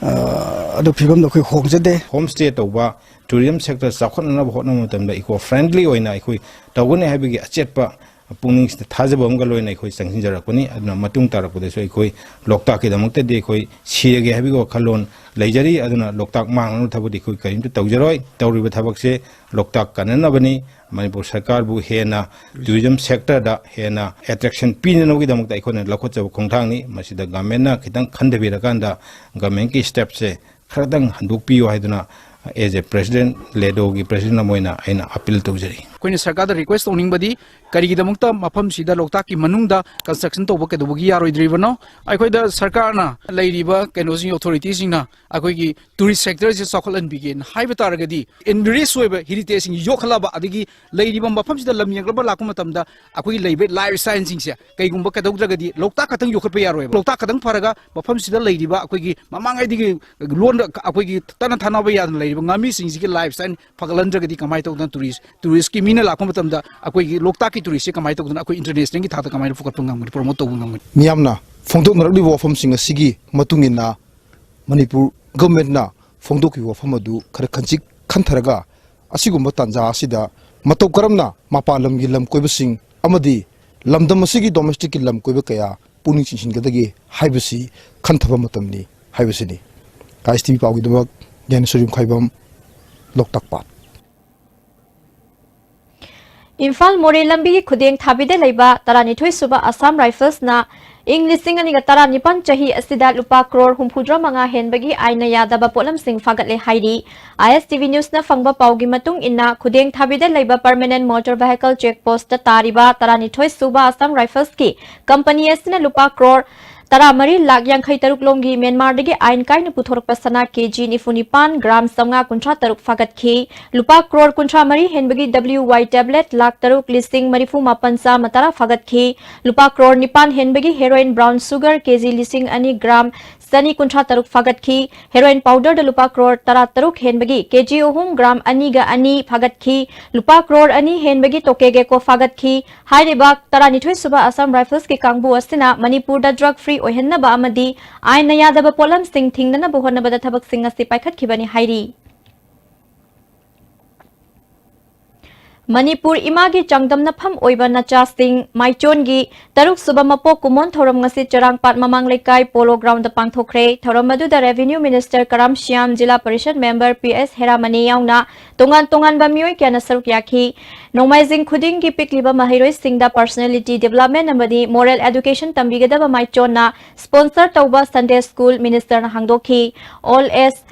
ꯑ, ꯑꯗꯨ ꯐꯤꯕꯝꯗ ꯑꯩꯈꯣꯏ ꯍꯣꯡꯖꯗꯦ꯫ ꯍꯣꯝ ꯁ꯭ꯇꯦ ꯇꯧꯕ, ꯇꯨꯔꯤꯖꯝ ꯁꯦꯛꯇꯔ ꯆꯥꯎꯈꯠꯅꯅꯕ ꯍꯣꯠꯅꯕ ꯃꯇꯝꯗ ꯏꯀꯣ ꯐ꯭ꯔꯦꯟꯗꯂꯤ ꯑꯣꯏꯅ ꯑꯩꯈꯣꯏ ꯇꯧꯒꯅꯤ ꯍꯥꯏꯕꯒꯤ ꯑꯆꯦꯠꯄ ꯄꯨꯛꯅꯤꯡ ꯊꯥꯖꯕ ꯑꯃꯒ ꯂꯣꯏꯅ ꯑꯩꯈꯣꯏ ꯆꯪꯁꯤꯟꯖꯔꯛꯄꯅꯤ꯫ ꯑꯗꯨꯅ ꯃꯇꯨꯡ ꯇꯥꯔꯛꯄꯗꯁꯨ ꯑꯩꯈꯣꯏ ꯂꯣꯛꯇꯥꯛꯀꯤꯗꯃꯛꯇꯗꯤ ꯑꯩꯈꯣꯏ ꯁꯤꯔꯒꯦ ꯍꯥꯏꯕꯒꯤ ꯋꯥꯈꯜꯂꯣꯟ ꯂꯩꯖꯔꯤ꯫ ꯑꯗꯨꯅ ꯂꯣꯛꯇꯥꯛ ꯃꯥꯡꯅꯕ ꯊꯕꯛꯇꯤ ꯑꯩꯈꯣꯏ ꯀꯔꯤꯝꯇ ꯇꯧꯖꯔꯣꯏ꯫ ꯇꯧꯔꯤꯕ ꯊꯕꯛꯁꯦ ꯂꯣꯛꯇꯥꯛ ꯀꯟꯅꯅꯕꯅꯤ꯫ ꯃꯅꯤꯄꯨꯔ ꯁꯔꯀꯥꯔꯕꯨ ꯍꯦꯟꯅ ꯇꯨꯔꯤꯖꯝ ꯁꯦꯛꯇꯔꯗ ꯍꯦꯟꯅ ꯑꯦꯇ꯭ꯔꯦꯛꯁꯟ ꯄꯤꯅꯅꯕꯒꯤꯗꯃꯛꯇ ꯑꯩꯈꯣꯏꯅ ꯂꯧꯈꯠꯆꯕ ꯈꯣꯡꯊꯥꯡꯅꯤ꯫ ꯃꯁꯤꯗ ꯒꯚꯔꯟꯃꯦꯟꯠꯅ ꯈꯤꯇꯪ ꯈꯟꯊꯕꯤꯔꯀꯥꯟꯗ ꯒꯚꯔꯟꯃꯦꯟꯠꯀꯤ ꯁ꯭ꯇꯦꯞꯁꯦ ꯈꯔꯗꯪ ꯍꯟꯗꯣꯛꯄꯤꯌꯨ ꯍꯥꯏꯗꯨꯅ as a president, ꯂꯦꯗꯣꯒꯤ ꯄ꯭ꯔꯦꯁꯤꯗꯦꯟꯠ ꯑꯃ ꯑꯣꯏꯅ ꯑꯩꯅ ꯑꯄꯤꯜ ꯇꯧꯖꯔꯤ꯫ ꯑꯩꯈꯣꯏꯅ ꯁꯔꯀꯥꯔꯗ ꯔꯤꯀ꯭ꯋꯦꯁ ꯇꯧꯅꯤꯡꯕꯗꯤ, ꯀꯔꯤꯒꯤꯗꯃꯛꯇ ꯃꯐꯝꯁꯤꯗ ꯂꯣꯛꯇꯥꯛꯀꯤ ꯃꯅꯨꯡꯗ ꯀꯟꯁꯇ꯭ꯔꯛꯁꯟ ꯇꯧꯕ ꯀꯩꯗꯧꯕꯒꯤ ꯌꯥꯔꯣꯏꯗ꯭ꯔꯤꯕꯅꯣ? ꯑꯩꯈꯣꯏꯗ ꯁꯔꯀꯥꯔꯅ ꯂꯩꯔꯤꯕ ꯀꯩꯅꯣꯁꯤꯡ, ꯑꯣꯊꯣꯔꯤꯇꯤꯁꯤꯡꯅ ꯑꯩꯈꯣꯏꯒꯤ ꯇꯨꯔꯤꯁ ꯁꯦꯛꯇꯔꯁꯦ ꯆꯥꯎꯈꯠꯍꯟꯕꯤꯒꯦꯅ ꯍꯥꯏꯕ ꯇꯥꯔꯒꯗꯤ, ꯏꯟꯔꯤꯆ ꯑꯣꯏꯕ ꯍꯦꯔꯤꯇꯦꯖꯁꯤꯡ ꯌꯣꯛꯈꯠꯂꯕ, ꯑꯗꯒꯤ ꯂꯩꯔꯤꯕ ꯃꯐꯝꯁꯤꯗ ꯂꯝ ꯌꯦꯡꯂꯕ ꯂꯥꯛꯄ ꯃꯇꯝꯗ ꯑꯩꯈꯣꯏꯒꯤ ꯂꯩꯕ ꯂꯥꯏꯐ ꯁ꯭ꯇꯥꯏꯜꯁꯤꯡꯁꯦ ꯀꯩꯒꯨꯝꯕ ꯀꯩꯗꯧꯗ꯭ꯔꯒꯗꯤ ꯂꯣꯛꯇꯥꯛ ꯈꯛꯇꯪ ꯌꯣꯛꯈꯠꯄ ꯌꯥꯔꯣꯏꯕ꯫ ꯂꯣꯛꯇꯥꯛ ꯈꯛꯇꯪ ꯐꯔꯒ ꯃꯐꯝꯁꯤꯗ ꯂꯩꯔꯤꯕ ꯑꯩꯈꯣꯏꯒꯤ ꯃꯃꯥꯡꯉꯩꯗꯒꯤ ꯂꯣꯟꯗ ꯑꯩꯈꯣꯏꯒꯤ ꯇꯠꯅ ꯊꯥꯅꯕ ꯌꯥꯗꯅ ꯂꯩꯔꯤꯕ ꯉꯥꯃꯤꯁꯤꯡꯁꯤꯒꯤ ꯂꯥꯏꯐ ꯁ꯭ꯇꯥꯏꯜ ꯐꯒꯠꯍꯟꯗ꯭ꯔꯒꯗꯤ ꯀꯃꯥꯏꯅ ꯇꯧꯗꯅ ꯇꯨꯔꯤꯁ, ꯇꯨꯔꯤꯁꯀꯤ ꯃꯤꯅ ꯂꯥꯛꯄ ꯃꯇꯝꯗ ꯑꯩꯈꯣꯏꯒꯤ ꯂꯣꯛꯇꯥꯛꯀꯤ ꯇꯨꯔꯤꯁꯁꯦ ꯀꯃꯥꯏꯅ ꯇꯧꯗꯅ ꯑꯩꯈꯣꯏ ꯏꯟꯇꯔꯅꯦꯁꯅꯦꯜꯒꯤ ꯊꯥꯛꯇ ꯀꯃꯥꯏꯅ ꯄꯨꯈꯠꯄ ꯉꯝꯒꯅꯤ, ꯄ꯭ꯔꯣꯃꯣꯠ ꯇꯧꯕ ꯉꯝꯒꯅꯤ? ꯃꯤꯌꯥꯝꯅ ꯐꯣꯡꯗꯣꯛꯅꯔꯛꯂꯤꯕ ꯋꯥꯐꯝꯁꯤꯡ ꯑꯁꯤꯒꯤ ꯃꯇꯨꯡ ꯏꯟꯅ ꯃꯅꯤꯄꯨꯔ ꯒꯚꯔꯟꯃꯦꯟꯠꯅ ꯐꯣꯡꯗꯣꯛꯈꯤꯕ ꯋꯥꯐꯝ ꯑꯗꯨ ꯈꯔ ꯈꯟꯖꯤꯛ ꯈꯟꯊꯔꯒ, ꯑꯁꯤꯒꯨꯝꯕ ꯇꯥꯟꯖꯥ ꯑꯁꯤꯗ ꯃꯇꯧ ꯀꯔꯝꯅ ꯃꯄꯥꯟ ꯂꯝꯒꯤ ꯂꯝ ꯀꯣꯏꯕꯁꯤꯡ ꯑꯃꯗꯤ ꯂꯝꯗꯝ ꯑꯁꯤꯒꯤ ꯗꯣꯃꯦꯁꯇꯤꯛꯀꯤ ꯂꯝ ꯀꯣꯏꯕ ꯀꯌꯥ ꯄꯨꯛꯅꯤꯡ ꯆꯤꯡꯁꯤꯟꯒꯗꯒꯦ ꯍꯥꯏꯕꯁꯤ ꯈꯟꯊꯕ ꯃꯇꯝꯅꯤ ꯍꯥꯏꯕꯁꯤꯅꯤ꯫ ꯑꯥꯏ ꯑꯦꯁ ꯇꯤ ꯚꯤ ꯄꯥꯎꯒꯤꯗꯃꯛ ꯒ꯭ꯌꯥꯅꯦꯁꯣꯔ ꯌꯨꯝꯈꯥꯏꯕꯝ, ꯂꯣꯛꯇꯥꯛ ꯄꯥꯠ꯫ ꯏꯝꯐꯥꯜ ꯃꯣꯔꯦ ꯂꯝꯕꯤꯒꯤ ꯈꯨꯗꯦꯡ ꯊꯥꯕꯤꯗ ꯂꯩꯕ ꯇꯔꯥꯅꯤꯊꯣꯏ ꯁꯨꯕ ꯑꯁꯥꯝ ꯔꯥꯏꯐꯜꯁꯅ ꯏꯪ ꯂꯤꯁꯤꯡ ꯑꯅꯤꯒ ꯇꯔꯥꯅꯤꯄꯥꯟ ꯆꯍꯤ ꯑꯁꯤꯗ ꯂꯨꯄꯥ ꯀ꯭ꯔꯣꯔ ꯍꯨꯝꯐꯨꯇꯔꯥ ꯃꯉꯥ ꯍꯦꯟꯕꯒꯤ ꯑꯥꯏꯟꯅ ꯌꯥꯗꯕ ꯄꯣꯠꯂꯝꯁꯤꯡ ꯐꯥꯒꯠꯂꯦ ꯍꯥꯏꯔꯤ꯫ ꯑꯥꯏ ꯑꯦꯁ ꯇꯤ ꯚꯤ ꯅ꯭ꯌꯨꯁꯅ ꯐꯪꯕ ꯄꯥꯎꯒꯤ ꯃꯇꯨꯡ ꯏꯟꯅ, ꯈꯨꯗꯦꯡ ꯊꯥꯕꯤꯗ ꯂꯩꯕ permanent motor vehicle check post ꯇꯥꯔꯤꯕ ꯇꯔꯥꯅꯤꯊꯣꯏ ꯁꯨꯕ ꯑꯁꯥꯝ ꯔꯥꯏꯐꯜꯁꯀꯤ ꯀꯝꯄꯅꯤ ꯑꯁꯤꯅ ꯂꯨꯄꯥ ꯀ꯭ꯔꯣꯔ ꯇꯔꯥꯃꯔꯤ ꯂꯥꯈ ꯌꯥꯡꯈꯩ ꯇꯔꯨꯛ ꯂꯣꯝꯒꯤ ꯃ꯭ꯌꯥꯟꯃꯥꯔꯗꯒꯤ ꯑꯥꯏꯟ ꯀꯥꯏꯅ ꯄꯨꯊꯣꯔꯛꯄ ꯁꯅꯥ ꯀꯦ ꯖꯤ ꯅꯤꯐꯨ ꯅꯤꯄꯥꯟ, ꯒ꯭ꯔꯥꯝ ꯆꯥꯝꯃꯉꯥ ꯀꯨꯟꯊ꯭ꯔꯥ ꯇꯔꯨꯛ ꯐꯥꯒꯠꯈꯤ꯫ ꯂꯨꯄꯥ ꯀ꯭ꯔꯣꯔ ꯀꯨꯟꯊ꯭ꯔꯥ ꯃꯔꯤ ꯍꯦꯟꯕꯒꯤ ꯗꯕ꯭ꯂꯤꯌꯨ ꯋꯥꯏ ꯇꯦꯕ꯭ꯂꯦꯠ ꯂꯥꯈ ꯇꯔꯨꯛ ꯂꯤꯁꯤꯡ ꯃꯔꯤꯐꯨ ꯃꯥꯄꯟ ꯆꯥꯝꯃ ꯇꯔꯥ ꯐꯥꯒꯠꯈꯤ꯫ ꯂꯨꯄꯥ ꯀ꯭ꯔꯣꯔ ꯅꯤꯄꯥꯟ ꯍꯦꯟꯕꯒꯤ ꯍꯦꯔꯣꯏꯟ ꯕ꯭ꯔꯥꯎꯟ ꯁꯨꯒꯔ ꯀꯦ ꯖꯤ ꯂꯤꯁꯤꯡ ꯑꯅꯤ ꯒ꯭ꯔꯥꯝ ꯆꯅꯤ ꯀꯨꯟꯊ꯭ꯔꯥ ꯇꯔꯨꯛ ꯐꯥꯒꯠꯈꯤ꯫ ꯍꯦꯔꯣꯏꯟ ꯄꯥꯎꯗꯔꯗ ꯂꯨꯄꯥ ꯀ꯭ꯔꯣꯔ ꯇꯔꯥ ꯇꯔꯨꯛ ꯍꯦꯟꯕꯒꯤ ꯀꯦ ꯖꯤ ꯑꯍꯨꯝ ꯒ꯭ꯔꯥꯝ ꯑꯅꯤꯒ ꯑꯅꯤ ꯐꯥꯒꯠꯈꯤ꯫ ꯂꯨꯄꯥ ꯀ꯭ꯔꯣꯔ ꯑꯅꯤ ꯍꯦꯟꯕꯒꯤ ꯇꯣꯀꯦ ꯒꯦꯀꯣ ꯐꯥꯒꯠꯈꯤ꯫ ꯍꯥꯏꯔꯤꯕ ꯇꯔꯥꯅꯤꯊꯣꯏ ꯁꯨꯕ ꯑꯁꯥꯝ ꯔꯥꯏꯐꯜꯁꯀꯤ ꯀꯥꯡꯕꯨ ꯑꯁꯤꯅ ꯃꯅꯤꯄꯨꯔꯗ ꯗ꯭ꯔꯒ ꯐ꯭ꯔꯤ ꯑꯣꯏꯍꯟꯅꯕ ꯑꯃꯗꯤ ꯑꯥꯏꯟꯅ ꯌꯥꯗꯕ ꯄꯣꯠꯂꯝꯁꯤꯡ ꯊꯤꯡꯅꯅꯕ ꯍꯣꯠꯅꯕꯗ ꯊꯕꯛꯁꯤꯡ ꯑꯁꯤ ꯄꯥꯏꯈꯠꯈꯤꯕꯅꯤ ꯍꯥꯏꯔꯤ꯫ ꯃꯅꯤꯄꯨꯔ ꯏꯃꯥꯒꯤ ꯆꯥꯡꯗꯝꯅꯐꯝ ꯑꯣꯏꯕ ꯅꯆꯥꯁꯤꯡ ꯃꯥꯏꯆꯣꯟꯒꯤ ꯇꯔꯨꯛ ꯁꯨꯕ ꯃꯄꯣꯛ ꯀꯨꯝꯑꯣꯟ ꯊꯧꯔꯝ ꯉꯁꯤ ꯆꯔꯥꯡꯄꯥꯠ ꯃꯃꯥꯡ ꯂꯩꯀꯥꯏ ꯄꯣꯂꯣ ꯒ꯭ꯔꯥꯎꯟꯗ ꯄꯥꯡꯊꯣꯛꯈ꯭ꯔꯦ꯫ ꯊꯧꯔꯝ ꯑꯗꯨꯗ Revenue Minister ꯀꯔꯥꯝ ꯁ꯭ꯌꯥꯝ, ꯖꯤꯂꯥ ꯄꯔꯤꯁꯗ member ꯄꯤ ꯑꯦꯁ ꯍꯦꯔꯥꯃꯅꯤ ꯌꯥꯎꯅ ꯇꯣꯉꯥꯟ ꯇꯣꯉꯥꯟꯕ ꯃꯤꯑꯣꯏ ꯀꯌꯥꯅ ꯁꯔꯨꯛ ꯌꯥꯈꯤ꯫ ꯅꯣꯡꯃꯥꯏꯖꯤꯡ ꯈꯨꯗꯤꯡꯒꯤ ꯄꯤꯛꯂꯤꯕ ꯃꯍꯩꯔꯣꯏꯁꯤꯡꯗ personality development ꯑꯃꯗꯤ moral education ꯇꯝꯕꯤꯒꯗꯕ ꯃꯥꯏꯆꯣꯟꯅ sponsor ꯇꯧꯕ Sunday School ministerꯅ ꯍꯥꯡꯗꯣꯛꯈꯤ꯫ Old Age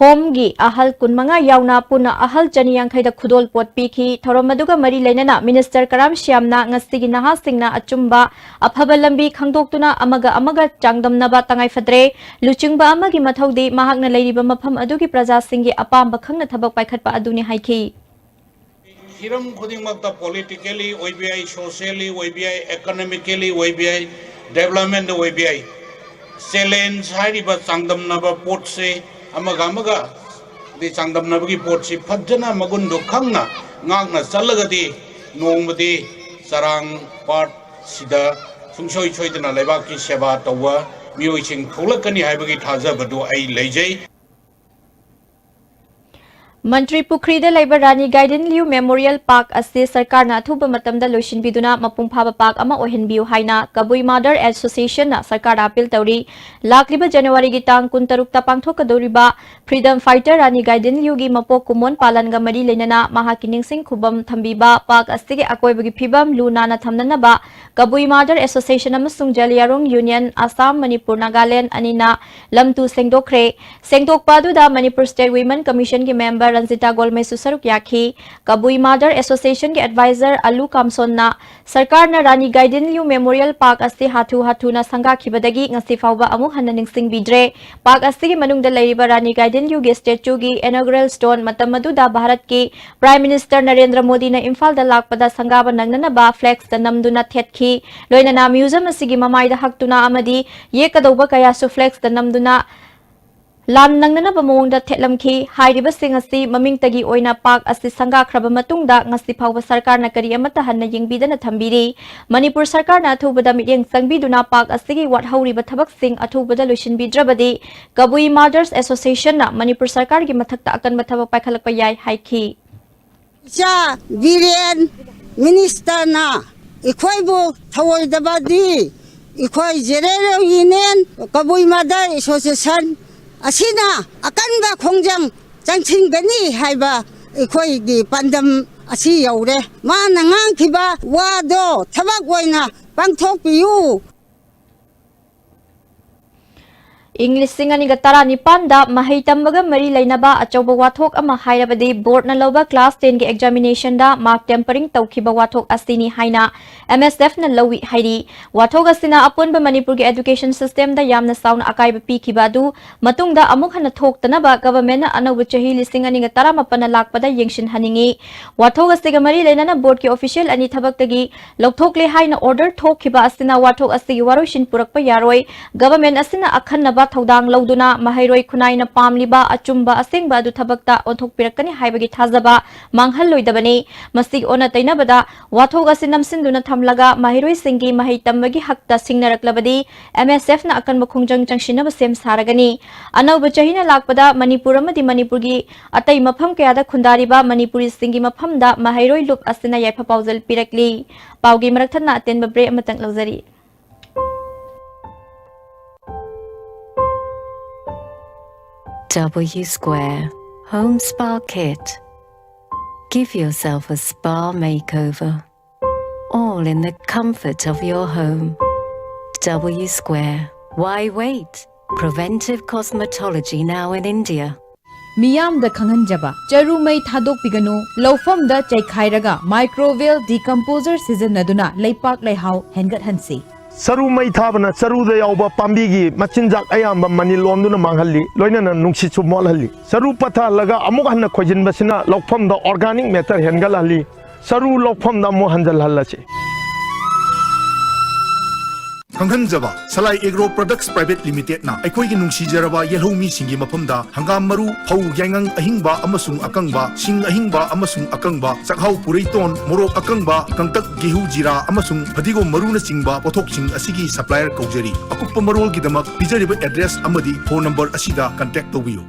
Homeꯒꯤ ꯑꯍꯜ ꯀꯨꯟꯃꯉꯥ ꯌꯥꯎꯅ ꯄꯨꯟꯅ ꯑꯍꯜ ꯆꯅꯤ ꯌꯥꯡꯈꯩꯗ ꯈꯨꯗꯣꯜ ꯄꯣꯠ ꯄꯤꯈꯤ꯫ ꯊꯧꯔꯝ ꯑꯗꯨꯒ ꯃꯔꯤ ꯂꯩꯅꯅ minister ꯀꯔꯥꯝ ꯁ꯭ꯌꯥꯝꯅ ꯉꯁꯤꯒꯤ ꯅꯍꯥꯁꯤꯡꯅ ꯑꯆꯨꯝꯕ ꯑꯐꯕ ꯂꯝꯕꯤ ꯈꯪꯗꯣꯛꯇꯨꯅ ꯑꯃꯒ ꯑꯃꯒ ꯆꯥꯡꯗꯝꯅꯕ ꯇꯉꯥꯏꯐꯗ꯭ꯔꯦ꯫ ꯂꯨꯆꯤꯡꯕ ꯑꯃꯒꯤ ꯃꯊꯧꯗꯤ ꯃꯍꯥꯛꯅ ꯂꯩꯔꯤꯕ ꯃꯐꯝ ꯑꯗꯨꯒꯤ ꯄ꯭ꯔꯖꯥꯁꯤꯡꯒꯤ ꯑꯄꯥꯝꯕ ꯈꯪꯅ ꯊꯕꯛ ꯄꯥꯏꯈꯠꯄ ꯑꯗꯨꯅꯤ ꯍꯥꯏꯈꯤ꯫ ꯍꯤꯔꯝ ꯈꯨꯗꯤꯡꯃꯛꯇ politically ꯑꯣꯏꯕ ꯌꯥꯏ, socially ꯑꯣꯏꯕ ꯌꯥꯏ, economically ꯑꯣꯏꯕ ꯌꯥꯏ, development ꯑꯣꯏꯕ ꯌꯥꯏ꯫ Challenge ꯍꯥꯏꯔꯤꯕ ꯆꯥꯡꯗꯝꯅꯕ ꯄꯣꯠꯁꯦ ꯑꯃꯒ ꯑꯃꯒ ꯗꯤ ꯆꯥꯡꯗꯝꯅꯕꯒꯤ ꯄꯣꯠꯁꯤ ꯐꯖꯅ ꯃꯒꯨꯟꯗꯣ ꯈꯪꯅ ꯉꯥꯛꯅ ꯆꯠꯂꯒꯗꯤ ꯅꯣꯡꯃꯗꯤ ꯆꯔꯥꯡ ꯄꯥꯠꯁꯤꯗ ꯁꯨꯡꯁꯣꯏ ꯁꯣꯏꯗꯅ ꯂꯩꯕꯥꯛꯀꯤ ꯁꯦꯕꯥ ꯇꯧꯕ ꯃꯤꯑꯣꯏꯁꯤꯡ ꯊꯣꯛꯂꯛꯀꯅꯤ ꯍꯥꯏꯕꯒꯤ ꯊꯥꯖꯕꯗꯨ ꯑꯩ ꯂꯩꯖꯩ꯫ ꯃꯟꯇ꯭ꯔꯤ ꯄꯨꯈ꯭ꯔꯤꯗ ꯂꯩꯕ ꯔꯥꯅꯤ ꯒꯥꯏꯗꯤꯟ ꯂꯤꯌꯨ Memorial Park ꯑꯁꯤ ꯁꯔꯀꯥꯔꯅ ꯑꯊꯨꯕ ꯃꯇꯝꯗ ꯂꯣꯏꯁꯤꯟꯕꯤꯗꯨꯅ ꯃꯄꯨꯡ ꯐꯥꯕ park ꯑꯃ ꯑꯣꯏꯍꯟꯕꯤꯌꯨ ꯍꯥꯏꯅ ꯀꯕꯨꯏ Mother Associationꯅ ꯁꯔꯀꯥꯔꯗ appeal ꯇꯧꯔꯤ꯫ ꯂꯥꯛꯂꯤꯕ ꯖꯅꯋꯥꯔꯤꯒꯤ ꯇꯥꯡ ꯀꯨꯟꯇꯔꯨꯛꯇ ꯄꯥꯡꯊꯣꯛꯀꯗꯧꯔꯤꯕ Freedom Fighter ꯔꯥꯅꯤ ꯒꯥꯏꯗꯤꯟ ꯂꯤꯌꯨꯒꯤ ꯃꯄꯣꯛ ꯀꯨꯝꯑꯣꯟ ꯄꯥꯂꯟꯒ ꯃꯔꯤ ꯂꯩꯅꯅ ꯃꯍꯥꯛꯀꯤ ꯅꯤꯡꯁꯤꯡ ꯈꯨꯕꯝ ꯊꯝꯕꯤꯕ park ꯑꯁꯤꯒꯤ ꯑꯀꯣꯏꯕꯒꯤ ꯐꯤꯕꯝ ꯂꯨ ꯅꯥꯟꯅ ꯊꯝꯅꯅꯕ ꯀꯕꯨꯏ Mother Association ꯑꯃꯁꯨꯡ ꯖꯂꯤꯌꯥꯔꯣꯡ Union ꯑꯁꯥꯝ, ꯃꯅꯤꯄꯨꯔ, ꯅꯥꯒꯥꯂꯦꯟ ꯑꯅꯤꯅ ꯂꯝ ꯇꯨ ꯁꯦꯡꯗꯣꯛꯈ꯭ꯔꯦ꯫ ꯁꯦꯡꯗꯣꯛꯄ ꯑꯗꯨꯗ Manipur State Women Commissionꯒꯤ member Ranjita ꯒꯣꯜꯃꯩꯁꯨ ꯁꯔꯨꯛ ꯌꯥꯈꯤ꯫ ꯀꯕꯨꯏ Mother Associationꯒꯤ advisor ꯑꯂꯨ ꯀꯥꯝꯁꯣꯟꯅ ꯁꯔꯀꯥꯔꯅ ꯔꯥꯅꯤ ꯒꯥꯏꯗꯤꯟ ꯂꯤꯌꯨ Memorial Park ꯑꯁꯤ ꯍꯥꯊꯨ ꯍꯥꯊꯨꯅ ꯁꯪꯒꯥꯈꯤꯕꯗꯒꯤ ꯉꯁꯤ ꯐꯥꯎꯕ ꯑꯃꯨꯛ ꯍꯟꯅ ꯅꯤꯡꯁꯤꯡꯕꯤꯗ꯭ꯔꯦ꯫ Park ꯑꯁꯤꯒꯤ ꯃꯅꯨꯡꯗ ꯂꯩꯔꯤꯕ ꯔꯥꯅꯤ ꯒꯥꯏꯗꯤꯟ ꯂꯤꯌꯨꯒꯤ statueꯒꯤ inaugural stone ꯃꯇꯝ ꯑꯗꯨꯗ ꯚꯥꯔꯠꯀꯤ Prime Minister ꯅꯔꯦꯟꯗ꯭ꯔ ꯃꯣꯗꯤꯅ ꯏꯝꯐꯥꯜꯗ ꯂꯥꯛꯄꯗ ꯁꯪꯒꯥꯕ ꯅꯪꯅꯅꯕ flexꯇ ꯅꯝꯗꯨꯅ ꯊꯦꯠꯈꯤ꯫ ꯂꯣꯏꯅꯅ museum ꯑꯁꯤꯒꯤ ꯃꯃꯥꯏꯗ ꯍꯛꯇꯨꯅ ꯑꯃꯗꯤ ꯌꯦꯛꯀꯗꯧꯕ ꯀꯌꯥꯁꯨ flexꯇ ꯅꯝꯗꯨꯅ ꯂꯥꯟ ꯅꯪꯅꯅꯕ ꯃꯑꯣꯡꯗ ꯊꯦꯠꯂꯝꯈꯤ꯫ ꯍꯥꯏꯔꯤꯕꯁꯤꯡ ꯑꯁꯤ ꯃꯃꯤꯡꯇꯒꯤ ꯑꯣꯏꯅ park ꯑꯁꯤ ꯁꯪꯒꯥꯈ꯭ꯔꯕ ꯃꯇꯨꯡꯗ ꯉꯁꯤ ꯐꯥꯎꯕ ꯁꯔꯀꯥꯔꯅ ꯀꯔꯤ ꯑꯃꯠꯇ ꯍꯟꯅ ꯌꯦꯡꯕꯤꯗꯅ ꯊꯝꯕꯤꯔꯤ꯫ ꯃꯅꯤꯄꯨꯔ ꯁꯔꯀꯥꯔꯅ ꯑꯊꯨꯕꯗ ꯃꯤꯠꯌꯦꯡ ꯆꯪꯕꯤꯗꯨꯅ park ꯑꯁꯤꯒꯤ ꯋꯥꯠꯍꯧꯔꯤꯕ ꯊꯕꯛꯁꯤꯡ ꯑꯊꯨꯕꯗ ꯂꯣꯏꯁꯤꯟꯕꯤꯗ꯭ꯔꯕꯗꯤ ꯀꯕꯨꯏ Mothers Associationꯅ ꯃꯅꯤꯄꯨꯔ ꯁꯔꯀꯥꯔꯒꯤ ꯃꯊꯛꯇ ꯑꯀꯟꯕ ꯊꯕꯛ ꯄꯥꯏꯈꯠꯂꯛꯄ ꯌꯥꯏ ꯍꯥꯏꯈꯤ꯫ ꯏꯆꯥ ꯕꯤꯔꯦꯟ, ꯃꯤꯅꯤꯁꯇꯔꯅ ꯑꯩꯈꯣꯏꯕꯨ ꯊꯧꯑꯣꯏꯗꯕꯗꯤ ꯑꯩꯈꯣꯏ ꯖꯦꯅꯔꯦꯜ ꯌꯨꯅꯤꯌꯟ ꯀꯕꯨꯏ ꯃꯥꯗꯔ ꯑꯦꯁꯣꯁꯤꯌꯦꯁꯟ ꯑꯁꯤꯅ ꯑꯀꯟꯕ ꯈꯣꯡꯖꯪ ꯆꯪꯁꯤꯟꯒꯅꯤ ꯍꯥꯏꯕ ꯑꯩꯈꯣꯏꯒꯤ ꯄꯥꯟꯗꯝ ꯑꯁꯤ ꯌꯧꯔꯦ꯫ ꯃꯥꯅ ꯉꯥꯡꯈꯤꯕ ꯋꯥꯗꯣ ꯊꯕꯛ ꯑꯣꯏꯅ ꯄꯥꯡꯊꯣꯛꯄꯤꯌꯨ꯫ ꯏꯪ ꯂꯤꯁꯤꯡ ꯑꯅꯤꯒ ꯇꯔꯥꯅꯤꯄꯥꯟꯗ ꯃꯍꯩ ꯇꯝꯕꯒ ꯃꯔꯤ ꯂꯩꯅꯕ ꯑꯆꯧꯕ ꯋꯥꯊꯣꯛ ꯑꯃ ꯍꯥꯏꯔꯕꯗꯤ ꯕꯣꯔꯗꯅ ꯂꯧꯕ ꯀ꯭ꯂꯥꯁ ꯇꯦꯟꯒꯤ ꯑꯦꯛꯖꯥꯃꯤꯅꯦꯁꯟꯗ ꯃꯥꯔꯛ ꯇꯦꯝꯄꯔꯤꯡ ꯇꯧꯈꯤꯕ ꯋꯥꯊꯣꯛ ꯑꯁꯤꯅꯤ ꯍꯥꯏꯅ ꯑꯦꯝ ꯑꯦꯁ ꯑꯦꯐꯅ ꯂꯧꯏ ꯍꯥꯏꯔꯤ꯫ ꯋꯥꯊꯣꯛ ꯑꯁꯤꯅ ꯑꯄꯨꯟꯕ ꯃꯅꯤꯄꯨꯔꯒꯤ ꯑꯦꯗꯨꯀꯦꯁꯟ ꯁꯤꯁꯇꯦꯝꯗ ꯌꯥꯝꯅ ꯆꯥꯎꯅ ꯑꯀꯥꯏꯕ ꯄꯤꯈꯤꯕ ꯑꯗꯨ ꯃꯇꯨꯡꯗ ꯑꯃꯨꯛ ꯍꯟꯅ ꯊꯣꯛꯇꯅꯕ ꯒꯚꯔꯟꯃꯦꯟꯠꯅ ꯑꯅꯧꯕ ꯆꯍꯤ ꯂꯤꯁꯤꯡ ꯑꯅꯤꯒ ꯇꯔꯥꯃꯥꯄꯟꯅ ꯂꯥꯛꯄꯗ ꯌꯦꯡꯁꯤꯟꯍꯟꯅꯤꯡꯏ꯫ ꯋꯥꯊꯣꯛ ꯑꯁꯤꯒ ꯃꯔꯤ ꯂꯩꯅꯅ ꯕꯣꯔꯗꯀꯤ ꯑꯣꯐꯤꯁꯤꯌꯦꯜ ꯑꯅꯤ ꯊꯕꯛꯇꯒꯤ ꯂꯧꯊꯣꯛꯂꯦ ꯍꯥꯏꯅ ꯑꯣꯔꯗꯔ ꯊꯣꯛꯈꯤꯕ ꯑꯁꯤꯅ ꯋꯥꯊꯣꯛ ꯑꯁꯤꯒꯤ ꯋꯥꯔꯣꯏꯁꯤꯟ ꯄꯨꯔꯛꯄ ꯌꯥꯔꯣꯏ꯫ ꯒꯚꯔꯟꯃꯦꯟꯠ ꯑꯁꯤꯅ ꯑꯈꯟꯅꯕ ꯊꯧꯗꯥꯡ ꯂꯧꯗꯨꯅ ꯃꯍꯩꯔꯣꯏ ꯈꯨꯟꯅꯥꯏꯅ ꯄꯥꯝꯂꯤꯕ ꯑꯆꯨꯝꯕ ꯑꯁꯦꯡꯕ ꯑꯗꯨ ꯊꯕꯛꯇ ꯑꯣꯟꯊꯣꯛꯄꯤꯔꯛꯀꯅꯤ ꯍꯥꯏꯕꯒꯤ ꯊꯥꯖꯕ ꯃꯥꯡꯍꯜꯂꯣꯏꯗꯕꯅꯤ꯫ ꯃꯁꯤꯒꯤ ꯑꯣꯟꯅ ꯇꯩꯅꯕꯗ ꯋꯥꯊꯣꯛ ꯑꯁꯤ ꯅꯝꯁꯤꯟꯗꯨꯅ ꯊꯝꯂꯒ ꯃꯍꯩꯔꯣꯏꯁꯤꯡꯒꯤ ꯃꯍꯩ ꯇꯝꯕꯒꯤ ꯍꯛꯇ ꯁꯤꯡꯅꯔꯛꯂꯕꯗꯤ ꯑꯦꯝ ꯑꯦꯁ ꯑꯦꯐꯅ ꯑꯀꯟꯕ ꯈꯣꯡꯖꯪ ꯆꯪꯁꯤꯟꯅꯕ ꯁꯦꯝ ꯁꯥꯔꯒꯅꯤ꯫ ꯑꯅꯧꯕ ꯆꯍꯤꯅ ꯂꯥꯛꯄꯗ ꯃꯅꯤꯄꯨꯔ ꯑꯃꯗꯤ ꯃꯅꯤꯄꯨꯔꯒꯤ ꯑꯇꯩ ꯃꯐꯝ ꯀꯌꯥꯗ ꯈꯨꯟꯗꯥꯔꯤꯕ ꯃꯅꯤꯄꯨꯔꯤꯁꯤꯡꯒꯤ ꯃꯐꯝꯗ ꯃꯍꯩꯔꯣꯏ ꯂꯨꯞ ꯑꯁꯤꯅ ꯌꯥꯏꯐ ꯄꯥꯎꯖꯦꯜ ꯄꯤꯔꯛꯂꯤ꯫ ꯄꯥꯎꯒꯤ ꯃꯔꯛ ꯊꯠꯅ ꯑꯇꯦꯟꯕ ꯕ꯭ꯔꯦꯛ ꯑꯃꯇꯪ ꯂꯧꯖꯔꯤ꯫ W Square Home Spa Kit. Give yourself a spa makeover. All in the comfort of your home. W Square. Why wait? Preventive cosmetology now in India. ꯃꯤꯌꯥꯝꯗ ꯈꯪꯍꯟꯖꯕ, ꯆꯔꯨ ꯃꯩ ꯊꯥꯗꯣꯛꯄꯤꯒꯅꯨ, ꯂꯧꯐꯝꯗ ꯆꯩꯈꯥꯏꯔꯒ ꯃꯥꯏꯀ꯭ꯔꯣꯋꯦꯜ ꯗꯤꯀꯝꯄꯣꯖꯔ ꯁꯤꯖꯤꯟꯅꯗꯨꯅ ꯂꯩꯄꯥꯛ ꯂꯩꯍꯥꯎ ꯍꯦꯟꯒꯠꯍꯟꯁꯤ꯫ ꯆꯔꯨ ꯃꯩ ꯊꯥꯕꯅ ꯆꯔꯨꯗ ꯌꯥꯎꯕ ꯄꯥꯝꯕꯤꯒꯤ ꯃꯆꯤꯟꯖꯥꯛ ꯑꯌꯥꯝꯕ ꯃꯅꯤꯜ ꯑꯣꯟꯗꯨꯅ ꯃꯥꯡꯍꯜꯂꯤ, ꯂꯣꯏꯅꯅ ꯅꯨꯡꯁꯤꯠꯁꯨ ꯃꯣꯠꯍꯜꯂꯤ꯫ ꯆꯔꯨ ꯄꯠꯊꯍꯜꯂꯒ ꯑꯃꯨꯛ ꯍꯟꯅ ꯈꯣꯏꯖꯤꯟꯕꯁꯤꯅ ꯂꯧꯐꯝꯗ organic matter ꯍꯦꯟꯒꯠꯍꯜꯂꯤ꯫ ꯆꯔꯨ ꯂꯧꯐꯝꯗ ꯑꯃꯨꯛ ꯍꯟꯖꯤꯜꯍꯜꯂꯁꯤ꯫ ꯈꯪꯍꯟꯖꯕ, ꯁꯂꯥꯏ ꯑꯦꯒ꯭ꯔꯣ ꯄ꯭ꯔꯗꯛꯁ ꯄ꯭ꯔꯥꯏꯚꯦꯠ ꯂꯤꯃꯤꯇꯦꯗꯅ ꯑꯩꯈꯣꯏꯒꯤ ꯅꯨꯡꯁꯤꯖꯔꯕ ꯌꯦꯜꯍꯧꯃꯤꯁꯤꯡꯒꯤ ꯃꯐꯝꯗ ꯍꯪꯒꯥꯝ ꯃꯔꯨ, ꯐꯧ, ꯌꯥꯏꯉꯪ ꯑꯍꯤꯡꯕ ꯑꯃꯁꯨꯡ ꯑꯀꯪꯕ, ꯁꯤꯡ ꯑꯍꯤꯡꯕ ꯑꯃꯁꯨꯡ ꯑꯀꯪꯕ, ꯆꯥꯛꯍꯥꯎ, ꯄꯨꯔꯩꯇꯣꯟ, ꯃꯣꯔꯣꯛ ꯑꯀꯪꯕ, ꯀꯪꯇꯛ, ꯒꯦꯍꯨ, ꯖꯤꯔꯥ ꯑꯃꯁꯨꯡ ꯐꯗꯤꯒꯣꯝ ꯃꯔꯨꯅꯆꯤꯡꯕ ꯄꯣꯠꯊꯣꯛꯁꯤꯡ ꯑꯁꯤꯒꯤ ꯁꯄ꯭ꯂꯥꯏꯌꯔ ꯀꯧꯖꯔꯤ꯫ ꯑꯀꯨꯞꯄ ꯃꯔꯣꯜꯒꯤꯗꯃꯛ ꯄꯤꯖꯔꯤꯕ ꯑꯦꯗ꯭ꯔꯦꯁ ꯑꯃꯗꯤ ꯐꯣꯟ ꯅꯝꯕꯔ ꯑꯁꯤꯗ ꯀꯟꯇꯦꯛ ꯇꯧꯕꯤꯌꯨ꯫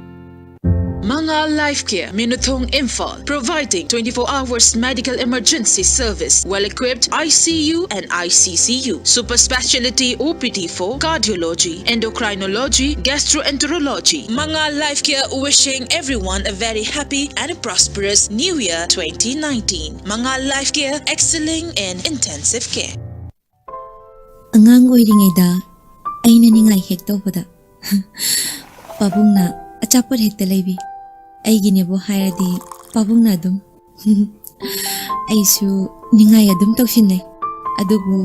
Manga Life Care, Minuthong, Imphal, providing twenty-four hours medical emergency service, well-equipped I C U and I C C U, super speciality O P D for cardiology, endocrinology, gastroenterology. Manga Life Care wishing everyone a very happy and a prosperous New Year twenty nineteen. Manga Life Care, excelling in intensive care. ꯑꯉꯥꯡ ꯑꯣꯏꯔꯤꯉꯩꯗ ꯑꯩꯅ ꯅꯤꯡꯉꯥꯏ ꯍꯦꯛ ꯇꯧꯕꯗ ꯄꯥꯕꯨꯡꯅ ꯑꯆꯥꯄꯣꯠ ꯍꯦꯛꯇ ꯂꯩꯕꯤ꯫ ꯑꯩꯒꯤꯅꯦꯕꯨ ꯍꯥꯏꯔꯗꯤ ꯄꯥꯕꯨꯡꯅ ꯑꯗꯨꯝ꯫ ꯑꯩꯁꯨ ꯅꯤꯡꯉꯥꯏ ꯑꯗꯨꯝ ꯇꯧꯁꯤꯟꯅꯩ꯫ ꯑꯗꯨꯕꯨ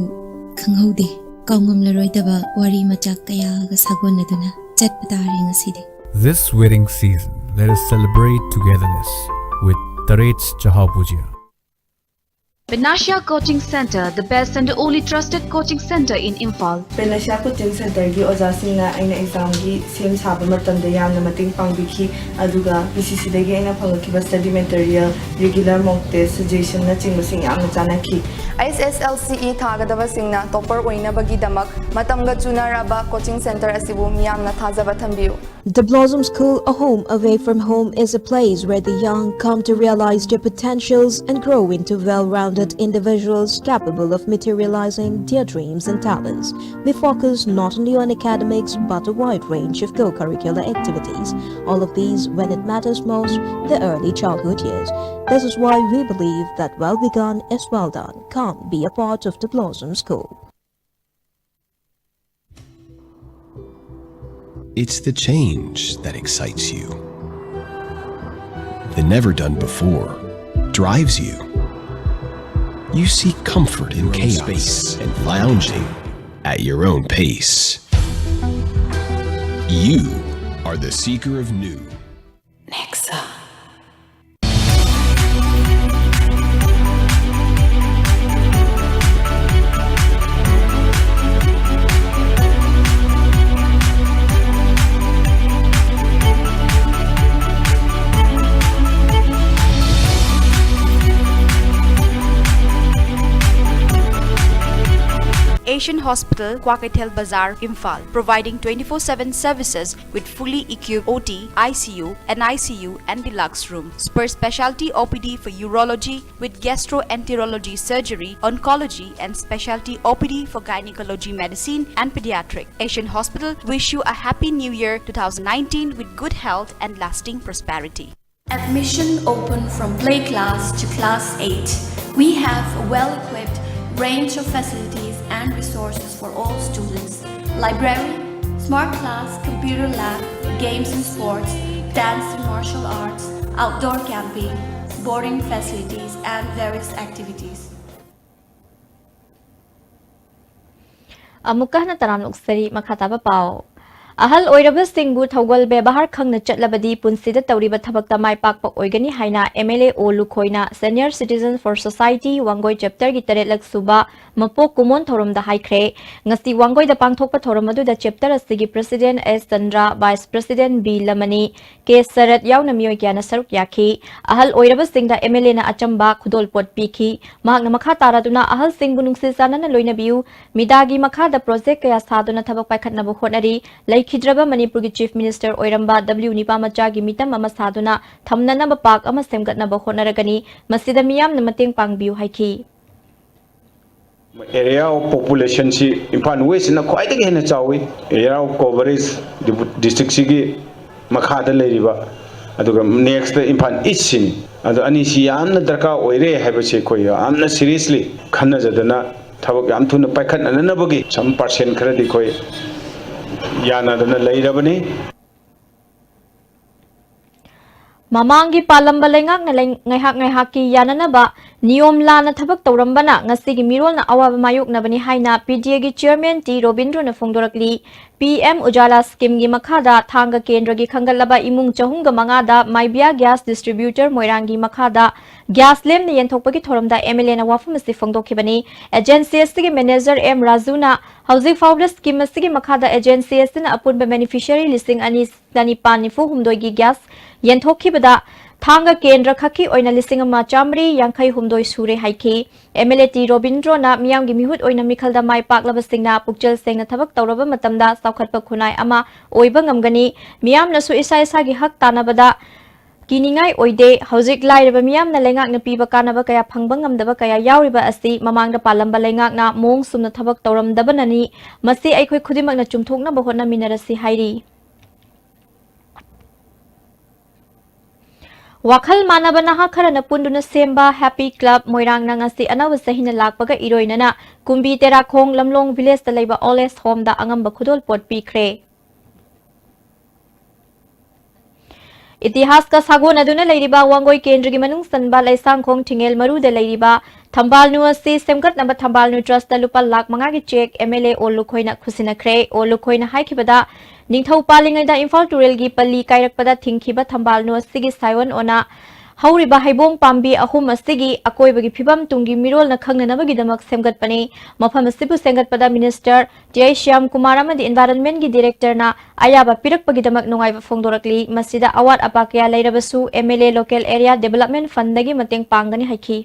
ꯈꯪꯍꯧꯗꯦ, ꯀꯥꯎꯉꯝꯂꯔꯣꯏꯗꯕ ꯋꯥꯔꯤ ꯃꯆꯥꯛ ꯀꯌꯥꯒ ꯁꯥꯒꯣꯟꯅꯗꯨꯅ ꯆꯠꯄ ꯇꯥꯔꯦ ꯉꯁꯤꯗꯤ꯫ This wedding season, let us celebrate togetherness with Tarets Chahao Bhujia. Panacea Coaching Center, the best and only trusted coaching center in Imphal. Panacea Coaching Centerꯒꯤ ꯑꯣꯖꯥꯁꯤꯡꯅ ꯑꯩꯅ ꯑꯦꯛꯖꯥꯝꯒꯤ ꯁꯦꯝ ꯁꯥꯕ ꯃꯇꯝꯗ ꯌꯥꯝꯅ ꯃꯇꯦꯡ ꯄꯥꯡꯕꯤꯈꯤ, ꯑꯗꯨꯒ ꯄꯤ ꯁꯤ ꯁꯤꯗꯒꯤ ꯑꯩꯅ ꯐꯪꯂꯛꯈꯤꯕ study material, regular mock test, suggestionꯅꯆꯤꯡꯕꯁꯤꯡ ꯌꯥꯝꯅ ꯆꯥꯟꯅꯈꯤ꯫ ꯑꯩꯆ ꯑꯦꯁ ꯑꯦꯜ ꯁꯤ ꯏ ꯊꯥꯒꯗꯕꯁꯤꯡꯅ topper ꯑꯣꯏꯅꯕꯒꯤꯗꯃꯛ ꯃꯇꯝꯒ ꯆꯨꯅꯔꯕ coaching center ꯑꯁꯤꯕꯨ ꯃꯤꯌꯥꯝꯅ ꯊꯥꯖꯕ ꯊꯝꯕꯤꯌꯨ꯫ The Blossom School, a home away from home, is a place where the young come to realize their potentials and grow into well-rounded individuals capable of materializing their dreams and talents. We focus not only on academics but a wide range of co-curricular activities. All of these when it matters most, the early childhood years. This is why we believe that well begun is well done. Come be a part of the Blossom School. It's the change that excites you. The never done before drives you. You seek comfort in chaos and lounging at your own pace. You are the seeker of new. Nexa. Mission Hospital, Kwakeithel Bazar, Imphal, providing twenty-four seven services with fully equipped O T, I C U, N I C U, and deluxe room. Super specialty O P D for urology with gastroenterology surgery, oncology, and specialty O P D for gynecology medicine and pediatric. Asian Hospital wish you a happy new year two thousand nineteen with good health and lasting prosperity. Admission open from play class to class eight. We have a well-equipped range of facilities and resources for all students. Library, smart class, computer lab, games and sports, dance and martial arts, outdoor camping, boarding facilities, and various activities. ꯑꯃꯨꯛꯀ ꯍꯟꯅ ꯇꯔꯥꯝꯅ ꯑꯣꯛꯆꯔꯤ꯫ ꯃꯈꯥ ꯇꯥꯕ ꯄꯥꯎ꯫ ꯑꯍꯜ ꯑꯣꯏꯔꯕꯁꯤꯡꯕꯨ ꯊꯧꯒꯜ ꯕꯦꯕꯥꯔ ꯈꯪꯅ ꯆꯠꯂꯕꯗꯤ ꯄꯨꯟꯁꯤꯗ ꯇꯧꯔꯤꯕ ꯊꯕꯛꯇ ꯃꯥꯏ ꯄꯥꯛꯄ ꯑꯣꯏꯒꯅꯤ ꯍꯥꯏꯅ M L A ꯑꯣ ꯂꯨꯈꯣꯏꯅ Senior Citizen for Society Wangoi chapter ꯒꯤ ꯇꯔꯦꯠꯂꯛ ꯁꯨꯕ ꯃꯄꯣꯛ ꯀꯨꯝꯑꯣꯟ ꯊꯧꯔꯝꯗ ꯍꯥꯏꯈ꯭ꯔꯦ꯫ ꯉꯁꯤ ꯋꯥꯡꯒꯣꯏꯗ ꯄꯥꯡꯊꯣꯛꯄ ꯊꯧꯔꯝ ꯑꯗꯨꯗ chapter ꯑꯁꯤꯒꯤ President S Chandra, Vice President B ꯂꯃꯅꯤ, K ꯁꯔꯠ ꯌꯥꯎꯅ ꯃꯤꯑꯣꯏ ꯀꯌꯥꯅ ꯁꯔꯨꯛ ꯌꯥꯈꯤ꯫ ꯑꯍꯜ ꯑꯣꯏꯔꯕꯁꯤꯡꯗ M L A ꯅ ꯑꯆꯝꯕ ꯈꯨꯗꯣꯜꯄꯣꯠ ꯄꯤꯈꯤ꯫ ꯃꯍꯥꯛꯅ ꯃꯈꯥ ꯇꯥꯔꯗꯨꯅ ꯑꯍꯜꯁꯤꯡꯕꯨ ꯅꯨꯡꯁꯤ ꯆꯥꯟꯅꯅ ꯂꯣꯏꯅꯕꯤꯌꯨ, ꯃꯤꯗꯥꯒꯤ ꯃꯈꯥꯗ project ꯀꯌꯥ ꯁꯥꯗꯨꯅ ꯊꯕꯛ ꯄꯥꯏꯈꯠꯅꯕ ꯍꯣꯠꯅꯔꯤ꯫ ꯂꯩꯈꯤꯗ꯭ꯔꯕ ꯃꯅꯤꯄꯨꯔꯒꯤ Chief Minister ꯑꯣꯏꯔꯝꯕ W ꯅꯤꯄꯥꯃꯆꯥꯒꯤ ꯃꯤꯇꯝ ꯑꯃ ꯁꯥꯗꯨꯅ ꯊꯝꯅꯅꯕ park ꯑꯃ ꯁꯦꯝꯒꯠꯅꯕ ꯍꯣꯠꯅꯔꯒꯅꯤ꯫ ꯃꯁꯤꯗ ꯃꯤꯌꯥꯝꯅ ꯃꯇꯦꯡ ꯄꯥꯡꯕꯤꯌꯨ ꯍꯥꯏꯈꯤ꯫ Area of population ꯁꯤ ꯏꯝꯐꯥꯜ West ꯁꯤꯅ ꯈ꯭ꯋꯥꯏꯗꯒꯤ ꯍꯦꯟꯅ ꯆꯥꯎꯏ꯫ Area of coverage district ꯁꯤꯒꯤ ꯃꯈꯥꯗ ꯂꯩꯔꯤꯕ, ꯑꯗꯨꯒ next ꯏꯝꯐꯥꯜ East ꯁꯤꯅꯤ꯫ ꯑꯗꯣ ꯑꯅꯤꯁꯤ ꯌꯥꯝꯅ ꯗꯔꯀꯥꯔ ꯑꯣꯏꯔꯦ ꯍꯥꯏꯕꯁꯤ ꯑꯩꯈꯣꯏ ꯌꯥꯝꯅ seriously ꯈꯟꯅꯖꯗꯅ ꯊꯕꯛ ꯌꯥꯝ ꯊꯨꯅ ꯄꯥꯏꯈꯠꯅꯅꯕꯒꯤ some percent ꯈꯔꯗꯤ ꯑꯩꯈꯣꯏ ꯌꯥꯅꯗꯅ ꯂꯩꯔꯕꯅꯤ꯫ ꯃꯃꯥꯡꯒꯤ ꯄꯥꯜꯂꯝꯕ ꯂꯩꯉꯥꯛꯅ ꯂꯩ-, ꯉꯥꯏꯍꯥꯛ ꯉꯥꯏꯍꯥꯛꯀꯤ ꯌꯥꯅꯅꯕ ꯅꯤꯌꯣꯝ ꯂꯥꯟꯅ ꯊꯕꯛ ꯇꯧꯔꯝꯕꯅ ꯉꯁꯤꯒꯤ ꯃꯤꯔꯣꯜꯅ ꯑꯋꯥꯕ ꯃꯥꯌꯣꯛꯅꯕꯅꯤ ꯍꯥꯏꯅ P D A ꯒꯤ chairman ꯇꯤ ꯔꯣꯕꯤꯟꯗ꯭ꯔꯣꯅ ꯐꯣꯡꯗꯣꯔꯛꯂꯤ꯫ P M Ujjwala scheme ꯒꯤ ꯃꯈꯥꯗ ꯊꯥꯡꯒ ꯀꯦꯟꯗ꯭ꯔꯒꯤ ꯈꯟꯒꯠꯂꯕ ꯏꯃꯨꯡ ꯆꯍꯨꯝꯒ ꯃꯉꯥꯗ ꯃꯥꯏꯕꯤꯌꯥ gas distributor ꯃꯣꯏꯔꯥꯡꯒꯤ ꯃꯈꯥꯗ gas ꯂꯦꯝꯅ ꯌꯦꯟꯊꯣꯛꯄꯒꯤ ꯊꯧꯔꯝꯗ M L A ꯅ ꯋꯥꯐꯝ ꯑꯁꯤ ꯐꯣꯡꯗꯣꯛꯈꯤꯕꯅꯤ꯫ Agency ꯑꯁꯤꯒꯤ manager M ꯔꯥꯖꯨꯅ ꯍꯧꯖꯤꯛ ꯐꯥꯎꯕꯗ scheme ꯑꯁꯤꯒꯤ ꯃꯈꯥꯗ agency ꯑꯁꯤꯅ ꯑꯄꯨꯟꯕ beneficiary ꯂꯤꯁꯤꯡ ꯑꯅꯤ ꯆꯅꯤꯄꯥꯟ ꯅꯤꯐꯨ ꯍꯨꯝꯗꯣꯏꯒꯤ gas ꯌꯦꯟꯊꯣꯛꯈꯤꯕꯗ ꯊꯥꯡꯒ ꯀꯦꯟꯗ꯭ꯔ ꯈꯛꯀꯤ ꯑꯣꯏꯅ ꯂꯤꯁꯤꯡ ꯑꯃ ꯆꯥꯃꯔꯤ ꯌꯥꯡꯈꯩ ꯍꯨꯝꯗꯣꯏ ꯁꯨꯔꯦ ꯍꯥꯏꯈꯤ꯫ ꯑꯦꯝ ꯑꯦꯜ ꯑꯦ ꯇꯤ ꯔꯣꯕꯤꯟꯗ꯭ꯔꯣꯅ ꯃꯤꯌꯥꯝꯒꯤ ꯃꯤꯍꯨꯠ ꯑꯣꯏꯅ ꯃꯤꯈꯜꯗ ꯃꯥꯏ ꯄꯥꯛꯂꯕꯁꯤꯡꯅ ꯄꯨꯛꯆꯦꯜ ꯁꯦꯡꯅ ꯊꯕꯛ ꯇꯧꯔꯕ ꯃꯇꯝꯗ ꯆꯥꯎꯈꯠꯄ ꯈꯨꯟꯅꯥꯏ ꯑꯃ ꯑꯣꯏꯕ ꯉꯝꯒꯅꯤ꯫ ꯃꯤꯌꯥꯝꯅꯁꯨ ꯏꯁꯥ ꯏꯁꯥꯒꯤ ꯍꯛ ꯇꯥꯟꯅꯕꯗ ꯀꯤꯅꯤꯡꯉꯥꯏ ꯑꯣꯏꯗꯦ꯫ ꯍꯧꯖꯤꯛ ꯂꯥꯏꯔꯕ ꯃꯤꯌꯥꯝꯅ ꯂꯩꯉꯥꯛꯅ ꯄꯤꯕ ꯀꯥꯟꯅꯕ ꯀꯌꯥ ꯐꯪꯕ ꯉꯝꯗꯕ ꯀꯌꯥ ꯌꯥꯎꯔꯤꯕ ꯑꯁꯤ ꯃꯃꯥꯡꯗ ꯄꯥꯜꯂꯝꯕ ꯂꯩꯉꯥꯛꯅ ꯃꯑꯣꯡ ꯆꯨꯝꯅ ꯊꯕꯛ ꯇꯧꯔꯝꯗꯕꯅꯅꯤ꯫ ꯃꯁꯤ ꯑꯩꯈꯣꯏ ꯈꯨꯗꯤꯡꯃꯛꯅ ꯆꯨꯝꯊꯣꯛꯅꯕ ꯍꯣꯠꯅꯃꯤꯟꯅꯔꯁꯤ ꯍꯥꯏꯔꯤ꯫ ꯋꯥꯈꯜ ꯃꯥꯟꯅꯕ ꯅꯍꯥ ꯈꯔꯅ ꯄꯨꯟꯗꯨꯅ ꯁꯦꯝꯕ Happy Club ꯃꯣꯏꯔꯥꯡꯅ ꯉꯁꯤ ꯑꯅꯧꯕ ꯆꯍꯤꯅ ꯂꯥꯛꯄꯒ ꯏꯔꯣꯏꯅꯅ ꯀꯨꯝꯕꯤ ꯇꯦꯔꯥꯈꯣꯡ ꯂꯝꯂꯣꯡ ꯚꯤꯂꯦꯖꯇ ꯂꯩꯕ ꯑꯣꯜ ꯑꯦꯖ ꯍꯣꯝꯗ ꯑꯉꯝꯕ ꯈꯨꯗꯣꯜꯄꯣꯠ ꯄꯤꯈ꯭ꯔꯦ꯫ ꯏꯇꯤꯍꯥꯁꯀ ꯁꯥꯒꯣꯟꯅꯗꯨꯅ ꯂꯩꯔꯤꯕ ꯋꯥꯡꯒꯣꯏ ꯀꯦꯟꯗ꯭ꯔꯒꯤ ꯃꯅꯨꯡ ꯆꯟꯕ ꯂꯩꯁꯥꯡꯈꯣꯡ ꯊꯤꯡꯉꯦꯜ ꯃꯔꯨꯗ ꯂꯩꯔꯤꯕ ꯊꯝꯕꯥꯜꯅꯨ ꯑꯁꯤ ꯁꯦꯝꯒꯠꯅꯕ ꯊꯝꯕꯥꯜꯅꯨ ꯇ꯭ꯔꯁꯇ ꯂꯨꯄꯥ ꯂꯥꯈ ꯃꯉꯥꯒꯤ ꯆꯦꯛ ꯑꯦꯝ ꯑꯦꯜ ꯑꯦ ꯑꯣ ꯂꯨꯈꯣꯏꯅ ꯈꯨꯠꯁꯤꯟꯅꯈ꯭ꯔꯦ꯫ ꯑꯣ ꯂꯨꯈꯣꯏꯅ ꯍꯥꯏꯈꯤꯕꯗ, ꯅꯤꯡꯊꯧ ꯄꯥꯜꯂꯤꯉꯩꯗ ꯏꯝꯐꯥꯜ ꯇꯨꯔꯦꯜꯒꯤ ꯄꯜꯂꯤ ꯀꯥꯏꯔꯛꯄꯗ ꯊꯤꯡꯈꯤꯕ ꯊꯝꯕꯥꯜꯅꯨ ꯑꯁꯤꯒꯤ ꯁꯥꯏꯑꯣꯟ ꯑꯣꯏꯅ ꯍꯧꯔꯤꯕ ꯍꯩꯕꯣꯡ ꯄꯥꯝꯕꯤ ꯑꯍꯨꯝ ꯑꯁꯤꯒꯤ ꯑꯀꯣꯏꯕꯒꯤ ꯐꯤꯕꯝ ꯇꯨꯡꯒꯤ ꯃꯤꯔꯣꯜꯅ ꯈꯪꯅꯅꯕꯒꯤꯗꯃꯛ ꯁꯦꯝꯒꯠꯄꯅꯤ꯫ ꯃꯐꯝ ꯑꯁꯤꯕꯨ ꯁꯦꯝꯒꯠꯄꯗ ꯃꯤꯅꯤꯁꯇꯔ ꯇꯤ ꯑꯥꯏ ꯁ꯭ꯌꯥꯝ ꯀꯨꯃꯥꯔ ꯑꯃꯗꯤ ꯏꯟꯚꯥꯏꯔꯟꯃꯦꯟꯒꯤ ꯗꯤꯔꯦꯛꯇꯔꯅ ꯑꯌꯥꯕ ꯄꯤꯔꯛꯄꯒꯤꯗꯃꯛ ꯅꯨꯡꯉꯥꯏꯕ ꯐꯣꯡꯗꯣꯔꯛꯂꯤ꯫ ꯃꯁꯤꯗ ꯑꯋꯥꯠ ꯑꯄꯥ ꯀꯌꯥ ꯂꯩꯔꯕꯁꯨ M L A local area development ꯐꯟꯗꯒꯤ ꯃꯇꯦꯡ ꯄꯥꯡꯒꯅꯤ ꯍꯥꯏꯈꯤ꯫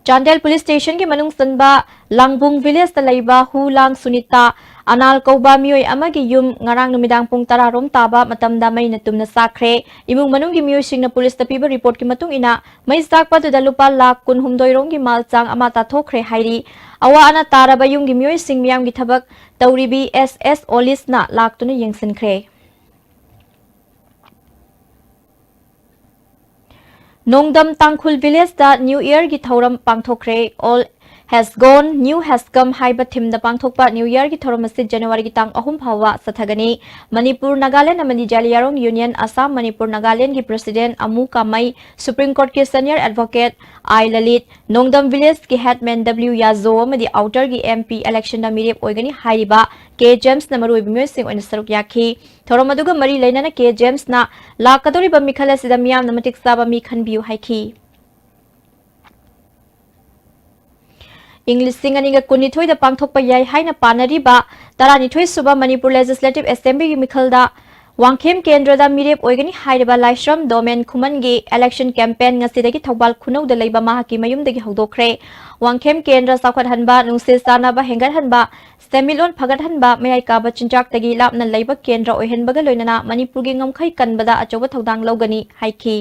ꯆꯥꯟꯗꯦꯜ ꯄꯨꯂꯤꯁ ꯁ꯭ꯇꯦꯁꯟꯒꯤ ꯃꯅꯨꯡ ꯆꯟꯕ ꯂꯥꯡꯕꯨꯡ ꯚꯤꯂꯦꯖꯇ ꯂꯩꯕ ꯍꯨ ꯂꯥꯡ ꯁꯨꯅꯤꯇꯥ ꯑꯅꯥꯜ ꯀꯧꯕ ꯃꯤꯑꯣꯏ ꯑꯃꯒꯤ ꯌꯨꯝ ꯉꯔꯥꯡ ꯅꯨꯃꯤꯗꯥꯡ ꯄꯨꯡ ꯇꯔꯥ ꯔꯣꯝ ꯇꯥꯕ ꯃꯇꯝꯗ ꯃꯩꯅ ꯇꯨꯝꯅ ꯆꯥꯛꯈ꯭ꯔꯦ꯫ ꯏꯃꯨꯡ ꯃꯅꯨꯡꯒꯤ ꯃꯤꯑꯣꯏꯁꯤꯡꯅ ꯄꯨꯂꯤꯁꯇ ꯄꯤꯕ ꯔꯤꯄꯣꯔꯠꯀꯤ ꯃꯇꯨꯡ ꯏꯟꯅ, ꯃꯩ ꯆꯥꯛꯄ ꯑꯗꯨꯗ ꯂꯨꯄꯥ ꯂꯥꯈ ꯀꯨꯟꯍꯨꯝꯗꯣꯏ ꯔꯣꯝꯒꯤ ꯃꯥꯜ ꯆꯥꯡ ꯑꯃ ꯇꯥꯊꯣꯛꯈ꯭ꯔꯦ ꯍꯥꯏꯔꯤ꯫ ꯑꯋꯥ ꯑꯅꯥ ꯇꯥꯔꯕ ꯌꯨꯝꯒꯤ ꯃꯤꯑꯣꯏꯁꯤꯡ ꯃꯤꯌꯥꯝꯒꯤ ꯊꯕꯛ ꯇꯧꯔꯤꯕꯤ ꯑꯦꯁ ꯑꯦꯁ ꯑꯣꯂꯤꯁꯅ ꯂꯥꯛꯇꯨꯅ ꯌꯦꯡꯁꯤꯟꯈ꯭ꯔꯦ꯫ ꯅꯣꯡꯗꯝ ꯇꯥꯡꯈꯨꯜ ꯚꯤꯂꯦꯖꯇ ꯅ꯭ꯌꯨ ꯏꯌꯔꯒꯤ ꯊꯧꯔꯝ ꯄꯥꯡꯊꯣꯛꯈ꯭ꯔꯦ꯫ All has gone, new has come ꯍꯥꯏꯕ ꯊꯤꯝꯗ ꯄꯥꯡꯊꯣꯛꯄ ꯅ꯭ꯌꯨ ꯏꯌꯔꯒꯤ ꯊꯧꯔꯝ ꯑꯁꯤ ꯖꯅꯋꯥꯔꯤꯒꯤ ꯇꯥꯡ ꯑꯍꯨꯝ ꯐꯥꯎꯕ ꯆꯠꯊꯒꯅꯤ꯫ ꯃꯅꯤꯄꯨꯔ, ꯅꯥꯒꯥꯂꯦꯟ ꯑꯃꯗꯤ ꯖꯥꯂꯤꯌꯥꯔꯣꯡ ꯌꯨꯅꯤꯌꯟ ꯑꯁꯥꯝ ꯃꯅꯤꯄꯨꯔ ꯅꯥꯒꯥꯂꯦꯟꯒꯤ ꯄ꯭ꯔꯁꯤꯗꯦꯟ ꯑꯃꯨ ꯀꯥꯃꯩ, ꯁꯨꯄ꯭ꯔꯤꯝ ꯀꯣꯔꯠꯀꯤ ꯁꯦꯅꯤꯌꯔ ꯑꯦꯗꯚꯣꯀꯦꯠ ꯑꯥꯏ ꯂꯂꯤꯠ, ꯅꯣꯡꯗꯝ ꯚꯤꯂꯦꯖꯀꯤ ꯍꯦꯗꯃꯦꯟ ꯗꯕ꯭ꯂꯤꯎ ꯌꯥꯖꯣ ꯑꯃꯗꯤ ꯑꯥꯎꯇꯔꯒꯤ ꯑꯦꯝ ꯄꯤ ꯏꯂꯦꯛꯁꯟꯗ ꯃꯤꯔꯦꯞ ꯑꯣꯏꯒꯅꯤ ꯍꯥꯏꯔꯤꯕ ꯀꯦ ꯖꯦꯝꯁꯅ ꯃꯔꯨꯑꯣꯏꯕ ꯃꯤꯑꯣꯏꯁꯤꯡ ꯑꯣꯏꯅ ꯁꯔꯨꯛ ꯌꯥꯈꯤ꯫ ꯊꯧꯔꯝ ꯑꯗꯨꯒ ꯃꯔꯤ ꯂꯩꯅꯅ ꯀꯦ ꯖꯦꯝꯁꯅ ꯂꯥꯛꯀꯗꯧꯔꯤꯕ ꯃꯤꯈꯜ ꯑꯁꯤꯗ ꯃꯤꯌꯥꯝꯅ ꯃꯇꯤꯛ ꯆꯥꯕ ꯃꯤ ꯈꯟꯕꯤꯌꯨ ꯍꯥꯏꯈꯤ꯫ ꯏꯪ ꯂꯤꯁꯤꯡ ꯑꯅꯤꯒ ꯀꯨꯟꯅꯤꯊꯣꯏꯗ ꯄꯥꯡꯊꯣꯛꯄ ꯌꯥꯏ ꯍꯥꯏꯅ ꯄꯥꯅꯔꯤꯕ ꯇꯔꯥꯅꯤꯊꯣꯏ ꯁꯨꯕ ꯃꯅꯤꯄꯨꯔ ꯂꯦꯖꯤꯁꯂꯦꯇꯤꯚ ꯑꯦꯁꯦꯝꯕ꯭ꯂꯤꯒꯤ ꯃꯤꯈꯜꯗ ꯋꯥꯡꯈꯦꯝ ꯀꯦꯟꯗ꯭ꯔꯗ ꯃꯤꯔꯦꯞ ꯑꯣꯏꯒꯅꯤ ꯍꯥꯏꯔꯤꯕ ꯂꯥꯏꯁ꯭ꯔꯝ ꯗꯣꯃꯦꯟ ꯈꯨꯃꯟꯒꯤ election campaign ꯉꯁꯤꯗꯒꯤ ꯊꯧꯕꯥꯜ ꯈꯨꯅꯧꯗ ꯂꯩꯕ ꯃꯍꯥꯛꯀꯤ ꯃꯌꯨꯝꯗꯒꯤ ꯍꯧꯗꯣꯛꯈ꯭ꯔꯦ꯫ ꯋꯥꯡꯈꯦꯝ ꯀꯦꯟꯗ꯭ꯔ ꯆꯥꯎꯈꯠꯍꯟꯕ, ꯅꯨꯡꯁꯤ ꯆꯥꯟꯅꯕ ꯍꯦꯟꯒꯠꯍꯟꯕ, ꯁꯦꯟꯃꯤꯠꯂꯣꯟ ꯐꯒꯠꯍꯟꯕ, ꯃꯌꯥꯏ ꯀꯥꯕ ꯆꯤꯟꯖꯥꯛꯇꯒꯤ ꯂꯥꯞꯅ ꯂꯩꯕ ꯀꯦꯟꯗ꯭ꯔ ꯑꯣꯏꯍꯟꯕꯒ ꯂꯣꯏꯅꯅ ꯃꯅꯤꯄꯨꯔꯒꯤ ꯉꯝꯈꯩ ꯀꯟꯕꯗ ꯑꯆꯧꯕ ꯊꯧꯗꯥꯡ ꯂꯧꯒꯅꯤ ꯍꯥꯏꯈꯤ꯫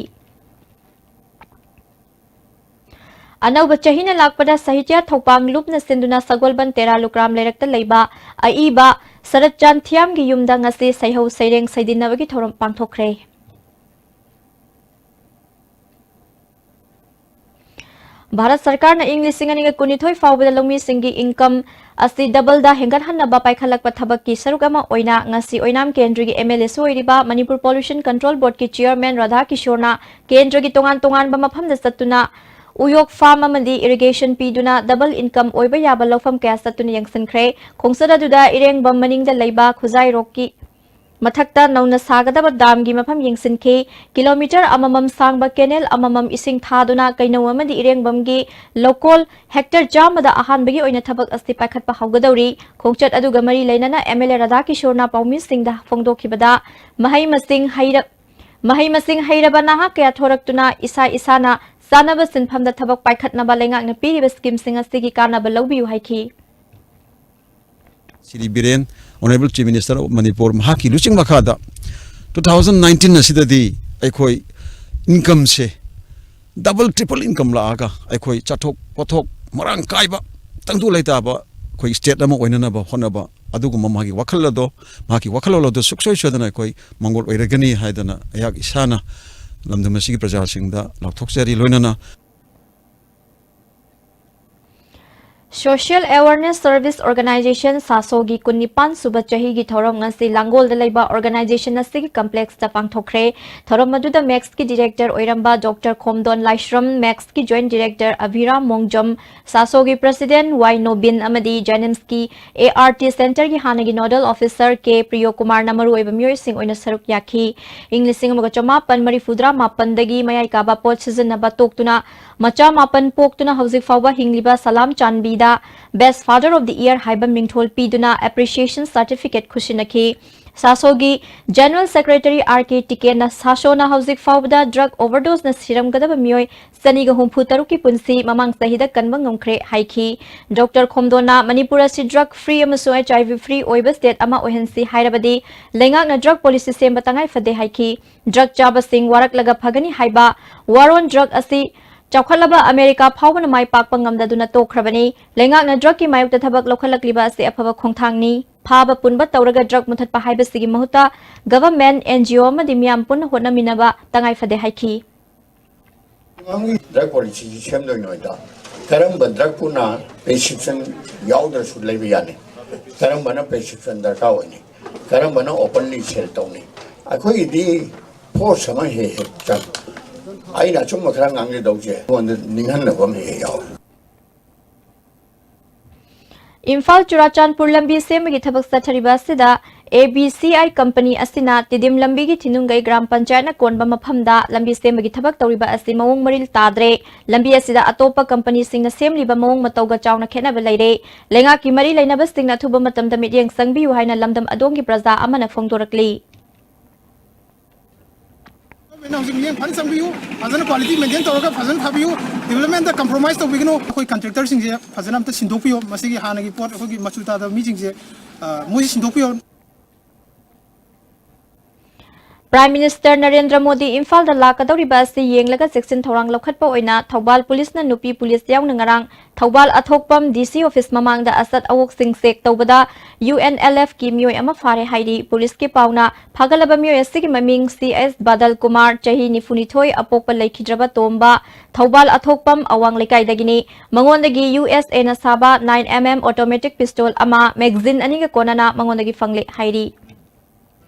ꯑꯅꯧꯕ ꯆꯍꯤꯅ ꯂꯥꯛꯄꯗ ꯁꯥꯍꯤꯇ꯭ꯌ ꯊꯧꯄꯥꯡ ꯂꯨꯞꯅ ꯁꯤꯟꯗꯨꯅ ꯁꯒꯣꯜꯕꯟ ꯇꯦꯔꯥ ꯂꯨꯀ꯭ꯔꯥꯝ ꯂꯩꯔꯛꯇ ꯂꯩꯕ ꯑꯏꯕ ꯁꯔꯠꯆꯥꯟ ꯊꯤꯌꯥꯝꯒꯤ ꯌꯨꯝꯗ ꯉꯁꯤ ꯁꯩꯍꯧ ꯁꯩꯔꯦꯡ ꯁꯩꯗꯤꯟꯅꯕꯒꯤ ꯊꯧꯔꯝ ꯄꯥꯡꯊꯣꯛꯈ꯭ꯔꯦ꯫ ꯚꯥꯔꯠ ꯁꯔꯀꯥꯔꯅ ꯏꯪ ꯂꯤꯁꯤꯡ ꯑꯅꯤꯒ ꯀꯨꯟꯅꯤꯊꯣꯏ ꯐꯥꯎꯕꯗ ꯂꯧꯃꯤꯁꯤꯡꯒꯤ income ꯑꯁꯤ doubleꯗ ꯍꯦꯟꯒꯠꯍꯟꯅꯕ ꯄꯥꯏꯈꯠꯂꯛꯄ ꯊꯕꯛꯀꯤ ꯁꯔꯨꯛ ꯑꯃ ꯑꯣꯏꯅ ꯉꯁꯤ ꯑꯣꯏꯅꯥꯝ ꯀꯦꯟꯗ꯭ꯔꯒꯤ MLAꯁꯨ ꯑꯣꯏꯔꯤꯕ Manipur Pollution Control Boardꯀꯤ chairman Radha ꯀꯤꯁꯣꯔꯅ ꯀꯦꯟꯗ꯭ꯔꯒꯤ ꯇꯣꯉꯥꯟ ꯇꯣꯉꯥꯟꯕ ꯃꯐꯝꯗ ꯆꯠꯇꯨꯅ ꯎꯌꯣꯛ farm ꯑꯃꯗꯤ irrigation ꯄꯤꯗꯨꯅ double income ꯑꯣꯏꯕ ꯌꯥꯕ ꯂꯧꯐꯝ ꯀꯌꯥ ꯆꯠꯇꯨꯅ ꯌꯦꯡꯁꯤꯟꯈ꯭ꯔꯦ꯫ ꯈꯣꯡꯆꯠ ꯑꯗꯨꯗ ꯏꯔꯦꯡꯕꯝ ꯃꯅꯤꯡꯗ ꯂꯩꯕ ꯈꯨꯖꯥꯏꯔꯣꯛꯀꯤ ꯃꯊꯛꯇ ꯅꯧꯅ ꯁꯥꯒꯗꯕ damꯒꯤ ꯃꯐꯝ ꯌꯦꯡꯁꯤꯟꯈꯤ꯫ Kilometre ꯑꯃꯃꯝ ꯁꯥꯡꯕ canal ꯑꯃꯃꯝ ꯏꯁꯤꯡ ꯊꯥꯗꯨꯅ ꯀꯩꯅꯧ ꯑꯃꯗꯤ ꯏꯔꯦꯡꯕꯝꯒꯤ ꯂꯧꯀꯣꯜ hectare ꯆꯥꯝꯃꯗ ꯑꯍꯥꯟꯕꯒꯤ ꯑꯣꯏꯅ ꯊꯕꯛ ꯑꯁꯤ ꯄꯥꯏꯈꯠꯄ ꯍꯧꯒꯗꯧꯔꯤ꯫ ꯈꯣꯡꯆꯠ ꯑꯗꯨꯒ ꯃꯔꯤ ꯂꯩꯅꯅ MLA ꯔꯥꯙꯥ ꯀꯤꯁꯣꯔꯅ ꯄꯥꯎꯃꯤꯁꯤꯡꯗ ꯐꯣꯡꯗꯣꯛꯈꯤꯕꯗ, ꯃꯍꯩ ꯃꯁꯤꯡ ꯍꯩꯔ-, ꯃꯍꯩ ꯃꯁꯤꯡ ꯍꯩꯔꯕ ꯅꯍꯥ ꯀꯌꯥ ꯊꯣꯔꯛꯇꯨꯅ ꯏꯁꯥ ꯏꯁꯥꯅ ꯆꯥꯅꯕ ꯁꯤꯟꯐꯝꯗ ꯊꯕꯛ ꯄꯥꯏꯈꯠꯅꯕ ꯂꯩꯉꯥꯛꯅ ꯄꯤꯔꯤꯕ schemeꯁꯤꯡ ꯑꯁꯤꯒꯤ ꯀꯥꯟꯅꯕ ꯂꯧꯕꯤꯌꯨ ꯍꯥꯏꯈꯤ꯫ Shri Biren, Honourable Chief Minister of Manipur, ꯃꯍꯥꯛꯀꯤ ꯂꯨꯆꯤꯡ ꯃꯈꯥꯗ two thousand nineteen ꯑꯁꯤꯗꯗꯤ ꯑꯩꯈꯣꯏ incomeꯁꯦ double, triple income ꯂꯥꯛꯑꯒ ꯑꯩꯈꯣꯏ ꯆꯥꯊꯣꯛ ꯄꯣꯠꯊꯣꯛ ꯃꯔꯥꯡ ꯀꯥꯏꯕ, ꯇꯪꯗꯨ ꯂꯩꯇꯥꯕ ꯑꯩꯈꯣꯏ state ꯑꯃ ꯑꯣꯏꯅꯅꯕ ꯍꯣꯠꯅꯕ, ꯑꯗꯨꯒꯨꯝꯕ ꯃꯥꯒꯤ ꯋꯥꯈꯜ ꯑꯗꯣ, ꯃꯍꯥꯛꯀꯤ ꯋꯥꯈꯜꯂꯣꯟ ꯑꯗꯣ ꯁꯨꯡꯁꯣꯏ ꯁꯣꯏꯗꯅ ꯑꯩꯈꯣꯏ ꯃꯪꯒꯣꯜ ꯑꯣꯏꯔꯒꯅꯤ ꯍꯥꯏꯗꯅ ꯑꯩꯍꯥꯛ ꯏꯁꯥꯅ ꯂꯝꯗꯝ ꯑꯁꯤꯒꯤ ꯄ꯭ꯔꯖꯥꯁꯤꯡꯗ ꯂꯥꯎꯊꯣꯛꯆꯔꯤ꯫ ꯂꯣꯏꯅꯅ Social Awareness Service Organisation, ꯁꯥꯁꯣꯒꯤ ꯀꯨꯟꯅꯤꯄꯥꯟ ꯁꯨꯕ ꯆꯍꯤꯒꯤ ꯊꯧꯔꯝ ꯉꯁꯤ ꯂꯥꯡꯒꯣꯜꯗ ꯂꯩꯕ organisation ꯑꯁꯤꯒꯤ complexꯇ ꯄꯥꯡꯊꯣꯛꯈ꯭ꯔꯦ꯫ ꯊꯧꯔꯝ ꯑꯗꯨꯗ macsꯀꯤ director ꯑꯣꯏꯔꯝꯕ Doctor ꯈꯣꯝꯗꯣꯟ ꯂꯥꯏꯁ꯭ꯔꯝ, macsꯀꯤ joint director ꯑꯚꯤꯔꯥꯝ ꯃꯣꯡꯖꯝ, ꯁꯥꯁꯣꯒꯤ president ꯋꯥꯏ ꯅꯣꯕꯤꯟ ꯑꯃꯗꯤ JNIMSꯀꯤ ART centreꯒꯤ ꯍꯥꯟꯅꯒꯤ nodal officer ꯀꯦ ꯄ꯭ꯔꯤꯌꯣꯀꯨꯃꯥꯔꯅ ꯃꯔꯨꯑꯣꯏꯕ ꯃꯤꯑꯣꯏꯁꯤꯡ ꯑꯣꯏꯅ ꯁꯔꯨꯛ ꯌꯥꯈꯤ꯫ ꯏꯪ ꯂꯤꯁꯤꯡ ꯑꯃꯒ ꯆꯃꯥꯄꯟ ꯃꯔꯤꯐꯨꯇꯔꯥ ꯃꯥꯄꯟꯗꯒꯤ ꯃꯌꯥꯏ ꯀꯥꯕ ꯄꯣꯠ ꯁꯤꯖꯤꯟꯅꯕ ꯇꯣꯛꯇꯨꯅ ꯃꯆꯥ ꯃꯥꯄꯟ ꯄꯣꯛꯇꯨꯅ ꯍꯧꯖꯤꯛ ꯐꯥꯎꯕ ꯍꯤꯡꯂꯤꯕ ꯁꯂꯥꯝ ꯆꯥꯟꯕꯤꯗ Best Father of the Year ꯍꯥꯏꯕ ꯃꯤꯡꯊꯣꯜ ꯄꯤꯗꯨꯅ appreciation certificate ꯈꯨꯠꯁꯤꯟꯅꯈꯤ꯫ ꯁꯥꯁꯣꯒꯤ General Secretary R K ꯇꯤꯀꯦꯟꯅ ꯁꯥꯁꯣꯅ ꯍꯧꯖꯤꯛ ꯐꯥꯎꯕꯗ drug overdoseꯅ ꯁꯤꯔꯝꯒꯗꯕ ꯃꯤꯑꯣꯏ ꯆꯅꯤꯒ ꯍꯨꯝꯐꯨ ꯇꯔꯨꯛꯀꯤ ꯄꯨꯟꯁꯤ ꯃꯃꯥꯡ ꯆꯍꯤꯗ ꯀꯟꯕ ꯉꯝꯈ꯭ꯔꯦ ꯍꯥꯏꯈꯤ꯫ ꯗꯣꯛꯇꯔ ꯈꯣꯝꯗꯣꯟꯅ ꯃꯅꯤꯄꯨꯔ ꯑꯁꯤ drug free ꯑꯃꯁꯨꯡ H I V free ꯑꯣꯏꯕ state ꯑꯃ ꯑꯣꯏꯍꯟꯁꯤ ꯍꯥꯏꯔꯕꯗꯤ ꯂꯩꯉꯥꯛꯅ drug policy ꯁꯦꯝꯕ ꯇꯉꯥꯏ ꯐꯗꯦ ꯍꯥꯏꯈꯤ꯫ Drug ꯆꯥꯕꯁꯤꯡ ꯋꯥꯔꯛꯂꯒ ꯐꯒꯅꯤ ꯍꯥꯏꯕ war on drug ꯑꯁꯤ ꯆꯥꯎꯈꯠꯂꯕ ꯑꯃꯦꯔꯤꯀꯥ ꯐꯥꯎꯕꯅ ꯃꯥꯏ ꯄꯥꯛꯄ ꯉꯝꯗꯗꯨꯅ ꯇꯣꯛꯈ꯭ꯔꯕꯅꯤ꯫ ꯂꯩꯉꯥꯛꯅ drugꯀꯤ ꯃꯥꯌꯣꯛꯇ ꯊꯕꯛ ꯂꯧꯈꯠꯂꯛꯂꯤꯕ ꯑꯁꯤ ꯑꯐꯕ ꯈꯣꯡꯊꯥꯡꯅꯤ꯫ ꯐꯥꯕ ꯄꯨꯟꯕ ꯇꯧꯔꯒ drug ꯃꯨꯊꯠꯄ ꯍꯥꯏꯕꯁꯤꯒꯤ ꯃꯍꯨꯠꯇ government, N G O ꯑꯃꯗꯤ ꯃꯤꯌꯥꯝ ꯄꯨꯟꯅ ꯍꯣꯠꯅꯃꯤꯟꯅꯕ ꯇꯉꯥꯏ ꯐꯗꯦ ꯍꯥꯏꯈꯤ꯫ ꯑꯉꯥꯡꯒꯤ drug policyꯁꯤ ꯁꯦꯝꯗꯣꯏꯅꯣ ꯍꯥꯏꯗ ꯀꯔꯝꯕ drugꯄꯨꯅ prescription ꯌꯥꯎꯗ꯭ꯔꯁꯨ ꯂꯩꯕ ꯌꯥꯅꯤ? ꯀꯔꯝꯕꯅ prescription ꯗꯔꯀꯥꯔ ꯑꯣꯏꯅꯤ? ꯀꯔꯝꯕꯅ openly sell ꯇꯧꯅꯤ? ꯑꯩꯈꯣꯏꯒꯤꯗꯤ force ꯑꯃ ꯍꯦꯛ ꯍꯦꯛ ꯆꯪ꯫ ꯑꯩꯅ ꯑꯆꯨꯝꯕ ꯈꯔ ꯉꯥꯡꯖꯗꯧꯁꯦ ꯑꯩꯉꯣꯟꯗ ꯅꯤꯡꯍꯟꯅꯕ ꯑꯃ ꯍꯦꯛ ꯍꯦꯛ ꯌꯥꯎꯋꯦ꯫ ꯏꯝꯐꯥꯜ ꯆꯨꯔꯥꯆꯥꯟꯄꯨꯔ ꯂꯝꯕꯤ ꯁꯦꯝꯕꯒꯤ ꯊꯕꯛ ꯆꯠꯊꯔꯤꯕ ꯑꯁꯤꯗ A B C I company ꯑꯁꯤꯅ ꯇꯤꯗꯤꯝ ꯂꯝꯕꯤꯒꯤ ꯊꯤꯅꯨꯡꯒꯩ ꯒ꯭ꯔꯥꯝ ꯄꯟꯆꯥꯌꯠꯅ ꯀꯣꯟꯕ ꯃꯐꯝꯗ ꯂꯝꯕꯤ ꯁꯦꯝꯕꯒꯤ ꯊꯕꯛ ꯇꯧꯔꯤꯕ ꯑꯁꯤ ꯃꯑꯣꯡ ꯃꯔꯤꯜ ꯇꯥꯗ꯭ꯔꯦ꯫ ꯂꯝꯕꯤ ꯑꯁꯤꯗ ꯑꯇꯣꯞꯄ companyꯁꯤꯡꯅ ꯁꯦꯝꯂꯤꯕ ꯃꯑꯣꯡ ꯃꯇꯧꯒ ꯆꯥꯎꯅ ꯈꯦꯠꯅꯕ ꯂꯩꯔꯦ꯫ ꯂꯩꯉꯥꯛꯀꯤ ꯃꯔꯤ ꯂꯩꯅꯕꯁꯤꯡꯅ ꯑꯊꯨꯕ ꯃꯇꯝꯗ ꯃꯤꯠꯌꯦꯡ ꯆꯪꯕꯤꯌꯨ ꯍꯥꯏꯅ ꯂꯝꯗꯝ ꯑꯗꯣꯝꯒꯤ ꯄ꯭ꯔꯖꯥ ꯑꯃꯅ ꯐꯣꯡꯗꯣꯔꯛꯂꯤ꯫ ꯒꯣꯔꯃꯦꯟꯅ ꯍꯧꯖꯤꯛ ꯃꯤꯠꯌꯦꯡ ꯐꯖꯅ ꯆꯪꯕꯤꯌꯨ, ꯐꯖꯅ quality maintain ꯇꯧꯔꯒ ꯐꯖꯅ ꯊꯥꯕꯤꯌꯨ, developmentꯇ compromise ꯇꯧꯕꯤꯒꯅꯨ꯫ ꯑꯩꯈꯣꯏ contractorꯁꯤꯡꯁꯦ ꯐꯖꯅ ꯑꯝꯇ ꯁꯤꯟꯗꯣꯛꯄꯤꯌꯨ, ꯃꯁꯤꯒꯤ ꯍꯥꯟꯅꯒꯤ ꯄꯣꯠ ꯑꯩꯈꯣꯏꯒꯤ ꯃꯆꯨ ꯇꯥꯗꯕ ꯃꯤꯁꯤꯡꯁꯦ, ꯑ, ꯃꯣꯏꯁꯦ ꯁꯤꯟꯗꯣꯛꯄꯤꯌꯨ꯫ Prime Minister ꯅꯔꯦꯟꯗ꯭ꯔ ꯃꯣꯗꯤ ꯏꯝꯐꯥꯜꯗ ꯂꯥꯛꯀꯗꯧꯔꯤꯕ ꯑꯁꯤ ꯌꯦꯡꯂꯒ ꯆꯦꯛꯁꯤꯟ ꯊꯧꯔꯥꯡ ꯂꯧꯈꯠꯄ ꯑꯣꯏꯅ ꯊꯧꯕꯥꯜ ꯄꯨꯂꯤꯁꯅ ꯅꯨꯄꯤ ꯄꯨꯂꯤꯁ ꯌꯥꯎꯅ ꯉꯔꯥꯡ ꯊꯧꯕꯥꯜ ꯑꯊꯣꯛꯄꯝ D C office ꯃꯃꯥꯡꯗ ꯑꯆꯠ ꯑꯋꯣꯛꯁꯤꯡ check ꯇꯧꯕꯗ U N L Fꯀꯤ ꯃꯤꯑꯣꯏ ꯑꯃ ꯐꯥꯔꯦ ꯍꯥꯏꯔꯤ꯫ ꯄꯨꯂꯤꯁꯀꯤ ꯄꯥꯎꯅ ꯐꯥꯒꯠꯂꯕ ꯃꯤꯑꯣꯏ ꯑꯁꯤꯒꯤ ꯃꯃꯤꯡ C S ꯕꯥꯗꯜ ꯀꯨꯃꯥꯔ, ꯆꯍꯤ ꯅꯤꯐꯨꯅꯤꯊꯣꯏ, ꯑꯄꯣꯛꯄ ꯂꯩꯈꯤꯗ꯭ꯔꯕ ꯇꯣꯝꯕ, ꯊꯧꯕꯥꯜ ꯑꯊꯣꯛꯄꯝ ꯑꯋꯥꯡ ꯂꯩꯀꯥꯏꯗꯒꯤꯅꯤ꯫ ꯃꯉꯣꯟꯗꯒꯤ U S Aꯅ ꯁꯥꯕ nine M M automatic pistol ꯑꯃ, magazine ꯑꯅꯤꯒ ꯀꯣꯟꯅꯅ ꯃꯉꯣꯟꯗꯒꯤ ꯐꯪꯂꯦ ꯍꯥꯏꯔꯤ꯫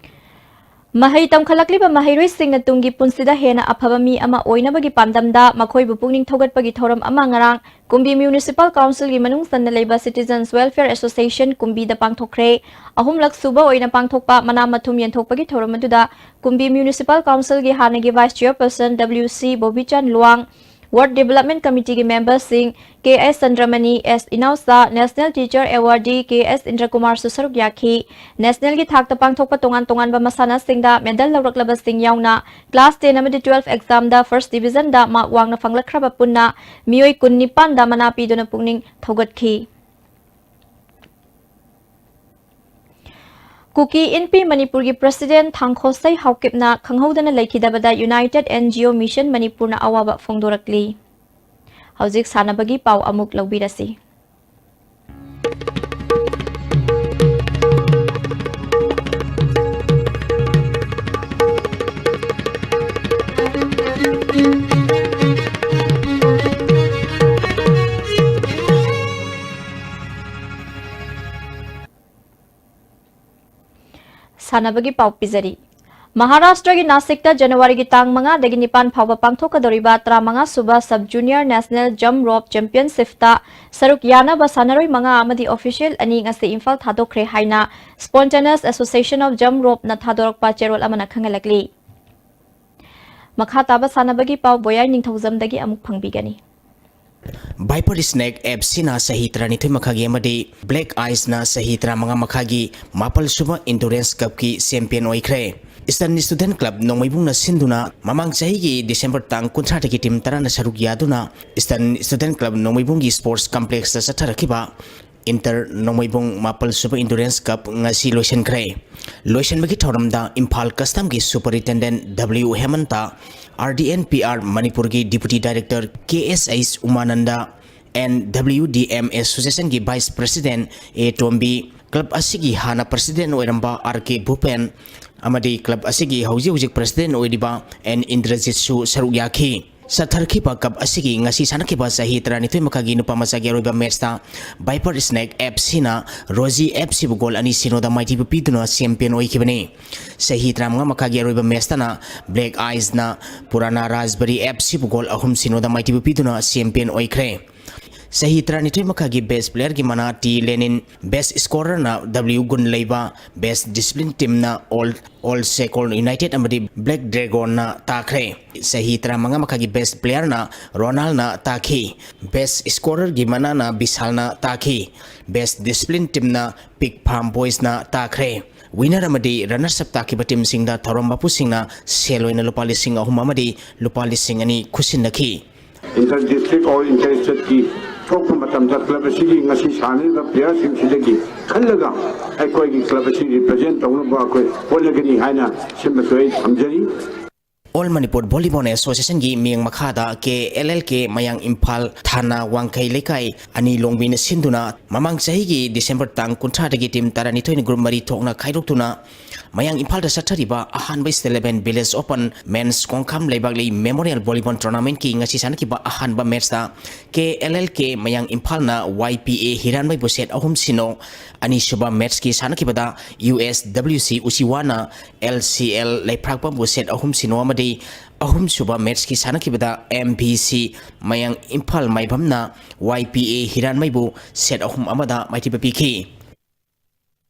ꯃꯍꯩ ꯇꯝꯈꯠꯂꯛꯂꯤꯕ ꯃꯍꯩꯔꯣꯏꯁꯤꯡꯅ ꯇꯨꯡꯒꯤ ꯄꯨꯟꯁꯤꯗ ꯍꯦꯟꯅ ꯑꯐꯕ ꯃꯤ ꯑꯃ ꯑꯣꯏꯅꯕꯒꯤ ꯄꯥꯟꯗꯝꯗ ꯃꯈꯣꯏꯕꯨ ꯄꯨꯛꯅꯤꯡ ꯊꯧꯒꯠꯄꯒꯤ ꯊꯧꯔꯝ ꯑꯃ ꯉꯔꯥꯡ ꯀꯨꯝꯕꯤ Municipal Councilꯒꯤ ꯃꯅꯨꯡ ꯆꯟꯅ ꯂꯩꯕ Citizens Welfare Association ꯀꯨꯝꯕꯤꯗ ꯄꯥꯡꯊꯣꯛꯈ꯭ꯔꯦ꯫ ꯑꯍꯨꯝꯂꯛ ꯁꯨꯕ ꯑꯣꯏꯅ ꯄꯥꯡꯊꯣꯛꯄ ꯃꯅꯥ ꯃꯊꯨꯝ ꯌꯦꯟꯊꯣꯛꯄꯒꯤ ꯊꯧꯔꯝ ꯑꯗꯨꯗ ꯀꯨꯝꯕꯤ Municipal Councilꯒꯤ ꯍꯥꯟꯅꯒꯤ Vice Chairperson W C ꯕꯣꯕꯤꯆꯟ Luwang, Ward Development Committeeꯒꯤ memberꯁꯤꯡ ꯀꯦ ꯑꯦꯁ ꯆꯟꯗ꯭ꯔꯃꯅꯤ, ꯑꯦꯁ ꯏꯅꯥꯎꯆꯥ, National Teacher Awardee ꯀꯦ ꯑꯦꯁ ꯏꯟꯗ꯭ꯔꯀꯨꯃꯥꯔꯁꯨ ꯁꯔꯨꯛ ꯌꯥꯈꯤ꯫ Nationalꯒꯤ ꯊꯥꯛꯇ ꯄꯥꯡꯊꯣꯛꯄ ꯇꯣꯉꯥꯟ ꯇꯣꯉꯥꯟꯕ ꯃꯁꯥꯟꯅꯁꯤꯡꯗ medal ꯂꯧꯔꯛꯂꯕꯁꯤꯡ ꯌꯥꯎꯅ class ten ꯑꯃꯗꯤ twelve examꯗ first divisionꯗ mark ꯋꯥꯡꯅ ꯐꯪꯂꯛꯈ꯭ꯔꯕ ꯄꯨꯟꯅ ꯃꯤꯑꯣꯏ ꯀꯨꯟꯅꯤꯄꯥꯟꯗ ꯃꯅꯥ ꯄꯤꯗꯨꯅ ꯄꯨꯛꯅꯤꯡ ꯊꯧꯒꯠꯈꯤ꯫ ꯀꯨꯀꯤ ꯏꯟꯄꯤ ꯃꯅꯤꯄꯨꯔꯒꯤ president ꯊꯥꯡꯈꯣꯁꯩ ꯍꯥꯎꯀꯤꯞꯅ ꯈꯪꯍꯧꯗꯅ ꯂꯩꯈꯤꯗꯕꯗ United N G O Mission ꯃꯅꯤꯄꯨꯔꯅ ꯑꯋꯥꯕ ꯐꯣꯡꯗꯣꯔꯛꯂꯤ꯫ ꯍꯧꯖꯤꯛ ꯁꯥꯟꯅꯕꯒꯤ ꯄꯥꯎ ꯑꯃꯨꯛ ꯂꯧꯕꯤꯔꯁꯤ꯫ ꯁꯥꯟꯅꯕꯒꯤ ꯄꯥꯎ ꯄꯤꯖꯔꯤ꯫ ꯃꯍꯥꯔꯥꯁꯇ꯭ꯔꯒꯤ ꯅꯥꯁꯤꯛꯇ ꯖꯅꯋꯥꯔꯤꯒꯤ ꯇꯥꯡ ꯃꯉꯥꯗꯒꯤ ꯅꯤꯄꯥꯟ ꯐꯥꯎꯕ ꯄꯥꯡꯊꯣꯛꯀꯗꯧꯔꯤꯕ ꯇꯔꯥꯃꯉꯥ ꯁꯨꯕ Sub Junior National Jump Rope Championshipꯇ ꯁꯔꯨꯛ ꯌꯥꯅꯕ ꯁꯥꯟꯅꯔꯣꯏ ꯃꯉꯥ ꯑꯃꯗꯤ official ꯑꯅꯤ ꯉꯁꯤ ꯏꯝꯐꯥꯜ ꯊꯥꯗꯣꯛꯈ꯭ꯔꯦ ꯍꯥꯏꯅ Spontaneous Association of Jump Ropeꯅ ꯊꯥꯗꯣꯔꯛꯄ ꯆꯦꯔꯣꯜ ꯑꯃꯅ ꯈꯪꯍꯜꯂꯛꯂꯤ꯫ ꯃꯈꯥ ꯇꯥꯕ ꯁꯥꯟꯅꯕꯒꯤ ꯄꯥꯎ ꯕꯣꯌꯥꯏ ꯅꯤꯡꯊꯧꯖꯝꯗꯒꯤ ꯑꯃꯨꯛ ꯐꯪꯕꯤꯒꯅꯤ꯫ Viper Snake F Cꯅ ꯆꯍꯤ ꯇꯔꯥꯅꯤꯊꯣꯏ ꯃꯈꯥꯒꯤ ꯑꯃꯗꯤ Black Eyesꯅ ꯆꯍꯤ ꯇꯔꯥꯃꯉꯥ ꯃꯈꯥꯒꯤ ꯃꯥꯄꯜ ꯁꯨꯕ Endurance Cupꯀꯤ champion ꯑꯣꯏꯈ꯭ꯔꯦ꯫ Eastern Student Club ꯅꯣꯡꯃꯩꯕꯨꯡꯅ ꯁꯤꯟꯗꯨꯅ ꯃꯃꯥꯡ ꯆꯍꯤꯒꯤ December ꯇꯥꯡ ꯀꯨꯟꯊ꯭ꯔꯥꯗꯒꯤ team ꯇꯔꯥꯅ ꯁꯔꯨꯛ ꯌꯥꯗꯨꯅ Eastern Student Club ꯅꯣꯡꯃꯩꯕꯨꯡꯒꯤ Sports Complexꯇ ꯆꯠꯊꯔꯛꯈꯤꯕ Inter ꯅꯣꯡꯃꯩꯕꯨꯡ ꯃꯥꯄꯜ ꯁꯨꯕ Endurance Cup ꯉꯁꯤ ꯂꯣꯏꯁꯤꯟꯈ꯭ꯔꯦ꯫ ꯂꯣꯏꯁꯤꯟꯕꯒꯤ ꯊꯧꯔꯝꯗ Imphal Customꯒꯤ Superintendent W ꯍꯦꯃꯟꯇ, R D N P R ꯃꯅꯤꯄꯨꯔꯒꯤ Deputy Director K S H ꯎꯃꯥꯅꯟꯗ, N W D M Associationꯒꯤ Vice President A Tombi, club ꯑꯁꯤꯒꯤ ꯍꯥꯟꯅ president ꯑꯣꯏꯔꯝꯕ R K ꯚꯨꯄꯦꯟ ꯑꯃꯗꯤ club ꯑꯁꯤꯒꯤ ꯍꯧꯖꯤꯛ ꯍꯧꯖꯤꯛ president ꯑꯣꯏꯔꯤꯕ N ꯏꯟꯗ꯭ꯔꯖꯤꯠꯁꯨ ꯁꯔꯨꯛ ꯌꯥꯈꯤ꯫ ꯆꯠꯊꯔꯛꯈꯤꯕ cup ꯑꯁꯤꯒꯤ ꯉꯁꯤ ꯁꯥꯟꯅꯈꯤꯕ ꯆꯍꯤ ꯇꯔꯥꯅꯤꯊꯣꯏ ꯃꯈꯥꯒꯤ ꯅꯨꯄꯥ ꯃꯆꯥꯒꯤ ꯑꯔꯣꯏꯕ matchꯇ Viper Snake F Cꯅ Rozi F Cꯕꯨ goal ꯑꯅꯤ ꯁꯤꯅꯣꯗ ꯃꯥꯏꯊꯤꯕ ꯄꯤꯗꯨꯅ champion ꯑꯣꯏꯈꯤꯕꯅꯤ꯫ ꯆꯍꯤ ꯇꯔꯥꯃꯉꯥ ꯃꯈꯥꯒꯤ ꯑꯔꯣꯏꯕ matchꯇꯅ Black Eyesꯅ Purana Rajbari F Cꯕꯨ goal ꯑꯍꯨꯝ ꯁꯤꯅꯣꯗ ꯃꯥꯏꯊꯤꯕ ꯄꯤꯗꯨꯅ champion ꯑꯣꯏꯈ꯭ꯔꯦ꯫ ꯆꯍꯤ ꯇꯔꯥꯅꯤꯊꯣꯏ ꯃꯈꯥꯒꯤ best playerꯒꯤ ꯃꯅꯥ ꯇꯤ ꯂꯦꯅꯤꯟ, best scorerꯅ ꯗꯕ꯭ꯂꯤꯌꯨ ꯒꯨꯟꯂꯩꯕ, best discipline teamꯅ ꯑꯣꯜ ꯑꯣꯜ ꯁꯦꯀꯣꯜ ꯌꯨꯅꯥꯏꯇꯦꯗ ꯑꯃꯗꯤ ꯕ꯭ꯂꯦꯛ ꯗ꯭ꯔꯦꯒꯣꯟꯅ ꯇꯥꯈ꯭ꯔꯦ꯫ ꯆꯍꯤ ꯇꯔꯥꯃꯉꯥ ꯃꯈꯥꯒꯤ best playerꯅ ꯔꯣꯅꯥꯜꯅ ꯇꯥꯈꯤ꯫ Best scorerꯒꯤ ꯃꯅꯥꯅ ꯕꯤꯁꯥꯜꯅ ꯇꯥꯈꯤ꯫ Best discipline teamꯅ ꯄꯤꯛ ꯐꯥꯝ ꯕꯣꯏꯁꯅ ꯇꯥꯈ꯭ꯔꯦ꯫ Winner ꯑꯃꯗꯤ runners up ꯇꯥꯈꯤꯕ teamꯁꯤꯡꯗ ꯊꯧꯔꯝ ꯃꯄꯨꯁꯤꯡꯅ ꯁꯦꯜ ꯑꯣꯏꯅ ꯂꯨꯄꯥ ꯂꯤꯁꯤꯡ ꯑꯍꯨꯝ ꯑꯃꯗꯤ ꯂꯨꯄꯥ ꯂꯤꯁꯤꯡ ꯑꯅꯤ ꯈꯨꯠꯁꯤꯟꯅꯈꯤ꯫ Inter district or inter stateꯀꯤ ꯊꯣꯛꯄ ꯃꯇꯝꯗ club ꯑꯁꯤꯒꯤ ꯉꯁꯤ ꯁꯥꯟꯅꯔꯤꯕ playerꯁꯤꯡꯁꯤꯗꯒꯤ ꯈꯜꯂꯒ ꯑꯩꯈꯣꯏꯒꯤ club ꯑꯁꯤ represent ꯇꯧꯅꯕ ꯑꯩꯈꯣꯏ ꯍꯣꯠꯅꯒꯅꯤ ꯍꯥꯏꯅ ꯁꯤꯃꯁꯨ ꯑꯩ ꯊꯝꯖꯔꯤ꯫ All Manipur Volleyball Associationꯒꯤ ꯃꯤꯠꯌꯦꯡ ꯃꯈꯥꯗ ꯀꯦ ꯑꯦꯜ ꯑꯦꯜ ꯀꯦ ꯃꯌꯥꯡ ꯏꯝꯐꯥꯜ ꯊꯥꯅ ꯋꯥꯡꯈꯩ ꯂꯩꯀꯥꯏ ꯑꯅꯤ ꯂꯣꯡꯕꯤꯅ ꯁꯤꯟꯗꯨꯅ ꯃꯃꯥꯡ ꯆꯍꯤꯒꯤ December ꯇꯥꯡ ꯀꯨꯟꯊ꯭ꯔꯥꯗꯒꯤ team ꯇꯔꯥꯅꯤꯊꯣꯏꯅ group ꯃꯔꯤ ꯊꯣꯛꯅ ꯈꯥꯏꯗꯣꯛꯇꯨꯅ ꯃꯌꯥꯡ ꯏꯝꯐꯥꯜꯗ ꯆꯠꯊꯔꯤꯕ ꯑꯍꯥꯟꯕ State Eleven Village Open Men's ꯈꯣꯡꯈꯥꯝ ꯂꯩꯕꯥꯛꯂꯤ Memorial Volleyball Tournamentꯀꯤ ꯉꯁꯤ ꯁꯥꯟꯅꯈꯤꯕ ꯑꯍꯥꯟꯕ matchꯇ ꯀꯦ ꯑꯦꯜ ꯑꯦꯜ ꯀꯦ ꯃꯌꯥꯡ ꯏꯝꯐꯥꯜꯅ ꯋꯥꯏ ꯄꯤ ꯑꯦ ꯍꯤꯔꯥꯟꯃꯩꯕꯨ set ꯑꯍꯨꯝ ꯁꯤꯅꯣ, ꯑꯅꯤꯁꯨꯕ matchꯀꯤ ꯁꯥꯟꯅꯈꯤꯕꯗ ꯌꯨ ꯑꯦꯁ ꯗꯕ꯭ꯂꯤꯌꯨ ꯁꯤ ꯎꯆꯤꯋꯥꯅ ꯑꯦꯜ ꯁꯤ ꯑꯦꯜ ꯂꯩꯄ꯭ꯔꯥꯛꯄꯝꯕꯨ set ꯑꯍꯨꯝ ꯁꯤꯅꯣ ꯑꯃꯗꯤ ꯑꯍꯨꯝꯁꯨꯕ matchꯀꯤ ꯁꯥꯟꯅꯈꯤꯕꯗ ꯑꯦꯝ ꯚꯤ ꯁꯤ ꯃꯌꯥꯡ ꯏꯝꯐꯥꯜ ꯃꯥꯏꯕꯝꯅ ꯋꯥꯏ ꯄꯤ ꯑꯦ ꯍꯤꯔꯥꯟꯃꯩꯕꯨ set ꯑꯍꯨꯝ ꯑꯃꯗ ꯃꯥꯏꯊꯤꯕ ꯄꯤꯈꯤ꯫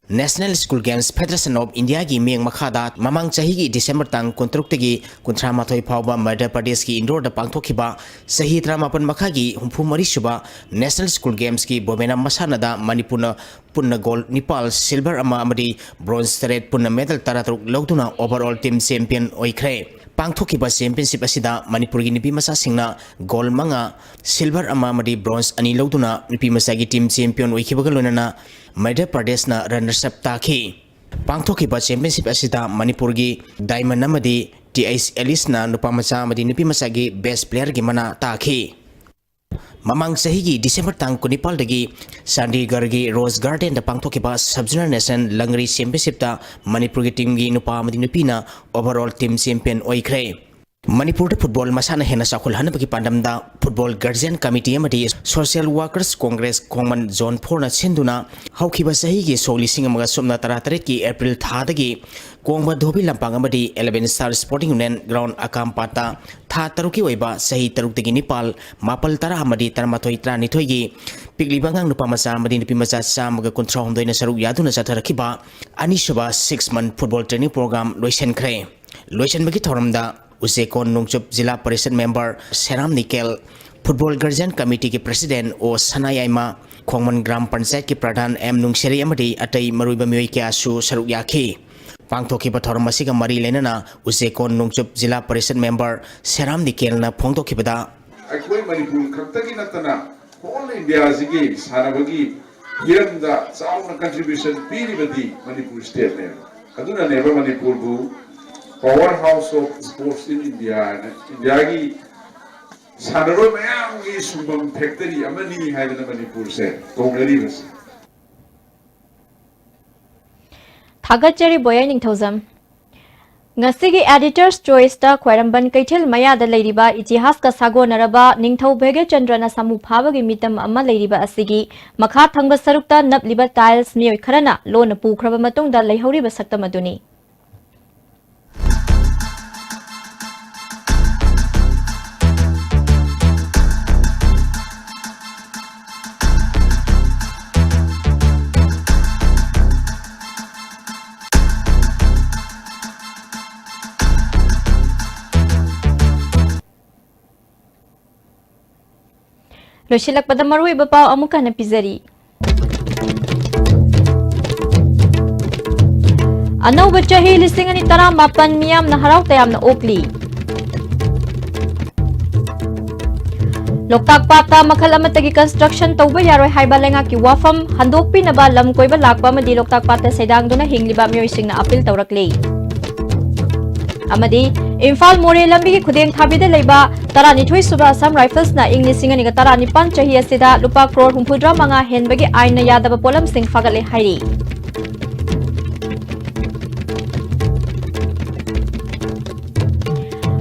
National School Games Federation of Indiaꯒꯤ ꯃꯤꯠꯌꯦꯡ ꯃꯈꯥꯗ ꯃꯃꯥꯡ ꯆꯍꯤꯒꯤ December ꯇꯥꯡ ꯀꯨꯟꯇꯔꯨꯛꯇꯒꯤ ꯀꯨꯟꯊ꯭ꯔꯥ ꯃꯥꯊꯣꯏ ꯐꯥꯎꯕ ꯃꯙ꯭ꯌ ꯄ꯭ꯔꯗꯦꯁꯀꯤ ꯏꯟꯗꯣꯔꯗ ꯄꯥꯡꯊꯣꯛꯈꯤꯕ ꯆꯍꯤ ꯇꯔꯥꯃꯥꯄꯟ ꯃꯈꯥꯒꯤ ꯍꯨꯝꯐꯨ ꯃꯔꯤ ꯁꯨꯕ National School Gamesꯀꯤ ꯕꯣꯕꯦꯅꯥ ꯃꯁꯥꯟꯅꯗ ꯃꯅꯤꯄꯨꯔꯅ ꯄꯨꯟꯅ gold ꯅꯤꯄꯥꯜ, silver ꯑꯃ ꯑꯃꯗꯤ bronze ꯇꯔꯦꯠ, ꯄꯨꯟꯅ medal ꯇꯔꯥꯇꯔꯨꯛ ꯂꯧꯗꯨꯅ overall team champion ꯑꯣꯏꯈ꯭ꯔꯦ꯫ ꯄꯥꯡꯊꯣꯛꯈꯤꯕ championship ꯑꯁꯤꯗ ꯃꯅꯤꯄꯨꯔꯒꯤ ꯅꯨꯄꯤ ꯃꯆꯥꯁꯤꯡꯅ gold ꯃꯉꯥ, silver ꯑꯃ ꯑꯃꯗꯤ bronze ꯑꯅꯤ ꯂꯧꯗꯨꯅ ꯅꯨꯄꯤ ꯃꯆꯥꯒꯤ team champion ꯑꯣꯏꯈꯤꯕꯒ ꯂꯣꯏꯅꯅ ꯃꯙ꯭ꯌ ꯄ꯭ꯔꯗꯦꯁꯅ runners up ꯇꯥꯈꯤ꯫ ꯄꯥꯡꯊꯣꯛꯈꯤꯕ championship ꯑꯁꯤꯗ ꯃꯅꯤꯄꯨꯔꯒꯤ diamond ꯑꯃꯗꯤ ꯇꯤ ꯑꯩꯆ ꯑꯦꯂꯤꯁꯅ ꯅꯨꯄꯥ ꯃꯆꯥ ꯑꯃꯗꯤ ꯅꯨꯄꯤ ꯃꯆꯥꯒꯤ best playerꯒꯤ ꯃꯅꯥ ꯇꯥꯈꯤ꯫ ꯃꯃꯥꯡ ꯆꯍꯤꯒꯤ December ꯇꯥꯡ ꯀꯨꯟꯅꯤꯄꯥꯜꯗꯒꯤ ꯆꯥꯟꯗꯤꯒꯔꯒꯤ Rose Gardenꯗ ꯄꯥꯡꯊꯣꯛꯈꯤꯕ Sub Junior National ꯂꯪꯒꯔꯤ championshipꯇ ꯃꯅꯤꯄꯨꯔꯒꯤ teamꯒꯤ ꯅꯨꯄꯥ ꯑꯃꯗꯤ ꯅꯨꯄꯤꯅ overall team champion ꯑꯣꯏꯈ꯭ꯔꯦ꯫ ꯃꯅꯤꯄꯨꯔꯗ ꯐꯨꯠꯕꯣꯜ ꯃꯁꯥꯟꯅ ꯍꯦꯟꯅ ꯆꯥꯎꯈꯠꯍꯟꯅꯕꯒꯤ ꯄꯥꯟꯗꯝꯗ ꯐꯨꯠꯕꯣꯜ ꯒꯥꯔꯖꯤꯌꯟ ꯀꯃꯤꯇꯤ ꯑꯃꯗꯤ ꯁꯣꯁꯤꯌꯦꯜ ꯋꯥꯔꯀꯔꯁ ꯀꯣꯡꯒ꯭ꯔꯦꯁ ꯈꯣꯡꯃꯟ ꯖꯣꯟ ꯐꯣꯔꯅ ꯁꯤꯟꯗꯨꯅ ꯍꯧꯈꯤꯕ ꯆꯍꯤꯒꯤ ꯁꯣꯛ ꯂꯤꯁꯤꯡ ꯑꯃꯒ ꯁꯨꯞꯅ ꯇꯔꯥ ꯇꯔꯦꯠꯀꯤ ꯑꯦꯄ꯭ꯔꯤꯜ ꯊꯥꯗꯒꯤ ꯀꯣꯡꯕ ꯙꯣꯕꯤ ꯂꯝꯄꯥꯛ ꯑꯃꯗꯤ eleven Star Sporting Union Ground ꯑꯀꯥꯝꯄꯥꯠꯇ ꯊꯥ ꯇꯔꯨꯛꯀꯤ ꯑꯣꯏꯕ ꯆꯍꯤ ꯇꯔꯨꯛꯇꯒꯤ ꯅꯤꯄꯥꯜ, ꯃꯥꯄꯜ, ꯇꯔꯥ ꯑꯃꯗꯤ ꯇꯔꯥꯃꯥꯊꯣꯏ, ꯇꯔꯥꯅꯤꯊꯣꯏꯒꯤ ꯄꯤꯛꯂꯤꯕ ꯑꯉꯥꯡ ꯅꯨꯄꯥ ꯃꯆꯥ ꯑꯃꯗꯤ ꯅꯨꯄꯤ ꯃꯆꯥ ꯆꯥꯝꯃꯒ ꯀꯨꯟꯊ꯭ꯔꯥ ꯍꯨꯝꯗꯣꯏꯅ ꯁꯔꯨꯛ ꯌꯥꯗꯨꯅ ꯆꯠꯊꯔꯛꯈꯤꯕ ꯑꯅꯤꯁꯨꯕ six month football training program ꯂꯣꯏꯁꯤꯟꯈ꯭ꯔꯦ꯫ ꯂꯣꯏꯁꯤꯟꯕꯒꯤ ꯊꯧꯔꯝꯗ ꯎꯆꯦꯀꯣꯟ ꯅꯣꯡꯆꯨꯞ zila parishad member Seram Nikel, football guardian ꯀꯃꯤꯇꯤꯒꯤ ꯄ꯭ꯔꯁꯤꯗꯦꯟ ꯑꯣ ꯁꯅꯥꯌꯥꯏꯃ, ꯈꯣꯡꯃꯟ ꯒ꯭ꯔꯥꯝ ꯄꯟꯆꯥꯌꯠꯀꯤ ꯄ꯭ꯔꯙꯥꯟ ꯑꯦꯝ ꯅꯨꯡꯁꯤꯔꯩ ꯑꯃꯗꯤ ꯑꯇꯩ ꯃꯔꯨꯑꯣꯏꯕ ꯃꯤꯑꯣꯏ ꯀꯌꯥꯁꯨ ꯁꯔꯨꯛ ꯌꯥꯈꯤ꯫ ꯄꯥꯡꯊꯣꯛꯈꯤꯕ ꯊꯧꯔꯝ ꯑꯁꯤꯒ ꯃꯔꯤ ꯂꯩꯅꯅ ꯎꯆꯦꯀꯣꯟ ꯅꯣꯡꯆꯨꯞ ꯖꯤꯂꯥ ꯄꯔꯤꯁꯠ ꯃꯦꯝꯕꯔ ꯁꯦꯔꯥꯝ ꯅꯤꯀꯦꯜꯅ ꯐꯣꯡꯗꯣꯛꯈꯤꯕꯗ, ꯑꯩꯈꯣꯏ ꯃꯅꯤꯄꯨꯔ ꯈꯛꯇꯒꯤ ꯅꯠꯇꯅ whole India ꯑꯁꯤꯒꯤ ꯁꯥꯟꯅꯕꯒꯤ ꯍꯤꯔꯝꯗ ꯆꯥꯎꯅ contribution ꯄꯤꯔꯤꯕꯗꯤ ꯃꯅꯤꯄꯨꯔ stateꯅꯦꯕ꯫ ꯑꯗꯨꯅꯅꯦꯕ ꯃꯅꯤꯄꯨꯔꯕꯨ power house of sports in India ꯍꯥꯏꯅ, ꯏꯟꯗꯤꯌꯥꯒꯤ ꯁꯥꯟꯅꯔꯣꯏ ꯃꯌꯥꯝꯒꯤ ꯁꯨꯡꯐꯝ factory ꯑꯃꯅꯤ ꯍꯥꯏꯗꯅ ꯃꯅꯤꯄꯨꯔꯁꯦ ꯀꯧꯅꯔꯤꯕꯁꯦ꯫ ꯊꯥꯒꯠꯆꯔꯤ ꯕꯣꯌꯥꯏ ꯅꯤꯡꯊꯧꯖꯝ꯫ ꯉꯁꯤꯒꯤ Editor's Choiceꯇ ꯈ꯭ꯋꯥꯏꯔꯝꯕꯟ ꯀꯩꯊꯦꯜ ꯃꯌꯥꯗ ꯂꯩꯔꯤꯕ ꯏꯇꯤꯍꯥꯁꯀ ꯁꯥꯒꯣꯟꯅꯔꯕ ꯅꯤꯡꯊꯧ ꯚꯩꯒ꯭ꯌꯆꯟꯗ꯭ꯔꯅ ꯁꯥꯃꯨ ꯐꯥꯕꯒꯤ ꯃꯤꯇꯝ ꯑꯃ ꯂꯩꯔꯤꯕ ꯑꯁꯤꯒꯤ ꯃꯈꯥ ꯊꯪꯕ ꯁꯔꯨꯛꯇ ꯅꯞꯂꯤꯕ tiles ꯃꯤꯑꯣꯏ ꯈꯔꯅ ꯂꯣꯟꯅ ꯄꯨꯈ꯭ꯔꯕ ꯃꯇꯨꯡꯗ ꯂꯩꯍꯧꯔꯤꯕ ꯁꯛꯇꯝ ꯑꯗꯨꯅꯤ꯫ ꯂꯣꯏꯁꯤꯜꯂꯛꯄꯗ ꯃꯔꯨꯑꯣꯏꯕ ꯄꯥꯎ ꯑꯃꯨꯛ ꯍꯟꯅ ꯄꯤꯖꯔꯤ꯫ ꯑꯅꯧꯕ ꯆꯍꯤ ꯂꯤꯁꯤꯡ ꯑꯅꯤ ꯇꯔꯥꯃꯥꯄꯟ ꯃꯤꯌꯥꯝꯅ ꯍꯔꯥꯎ ꯇꯌꯥꯝꯅ ꯑꯣꯛꯂꯤ꯫ ꯂꯣꯛꯇꯥꯛ ꯄꯥꯠꯇ ꯃꯈꯜ ꯑꯃꯠꯇꯒꯤ construction ꯇꯧꯕ ꯌꯥꯔꯣꯏ ꯍꯥꯏꯕ ꯂꯩꯉꯥꯛꯀꯤ ꯋꯥꯐꯝ ꯍꯟꯗꯣꯛꯄꯤꯅꯕ ꯂꯝ ꯀꯣꯏꯕ ꯂꯥꯛꯄ ꯑꯃꯗꯤ ꯂꯣꯛꯇꯥꯛ ꯄꯥꯠꯇ ꯁꯩꯗꯥꯡꯗꯨꯅ ꯍꯤꯡꯂꯤꯕ ꯃꯤꯑꯣꯏꯁꯤꯡꯅ appeal ꯇꯧꯔꯛꯂꯤ꯫ ꯑꯃꯗꯤ ꯏꯝꯐꯥꯜ ꯃꯣꯔꯦ ꯂꯝꯕꯤꯒꯤ ꯈꯨꯗꯦꯡ ꯊꯥꯕꯤꯗ ꯂꯩꯕ ꯇꯔꯥꯅꯤꯊꯣꯏ ꯁꯨꯕ Assam Riflesꯅ ꯏꯪ ꯂꯤꯁꯤꯡ ꯑꯅꯤꯒ ꯇꯔꯥꯅꯤꯄꯥꯟ ꯆꯍꯤ ꯑꯁꯤꯗ ꯂꯨꯄꯥ ꯀ꯭ꯔꯣꯔ ꯍꯨꯝꯐꯨꯇꯔꯥ ꯃꯉꯥ ꯍꯦꯟꯕꯒꯤ ꯑꯥꯏꯟꯅ ꯌꯥꯗꯕ ꯄꯣꯠꯂꯝꯁꯤꯡ ꯐꯥꯒꯠꯂꯦ ꯍꯥꯏꯔꯤ꯫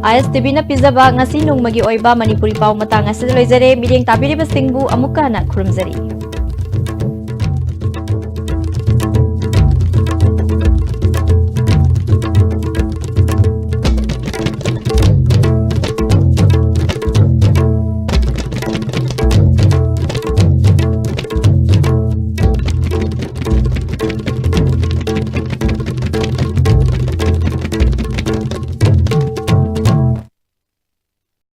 ꯑꯥꯏ ꯑꯦꯁ ꯇꯤ ꯚꯤꯅ ꯄꯤꯖꯕ ꯉꯁꯤ ꯅꯣꯡꯃꯒꯤ ꯑꯣꯏꯕ ꯃꯅꯤꯄꯨꯔꯤ ꯄꯥꯎ ꯃꯇꯥꯡ ꯑꯁꯤꯗ ꯂꯣꯏꯖꯔꯦ꯫ ꯃꯤꯠꯌꯦꯡ ꯇꯥꯕꯤꯔꯤꯕꯁꯤꯡꯕꯨ ꯑꯃꯨꯛꯀ ꯍꯟꯅ ꯈꯨꯔꯨꯝꯖꯔꯤ꯫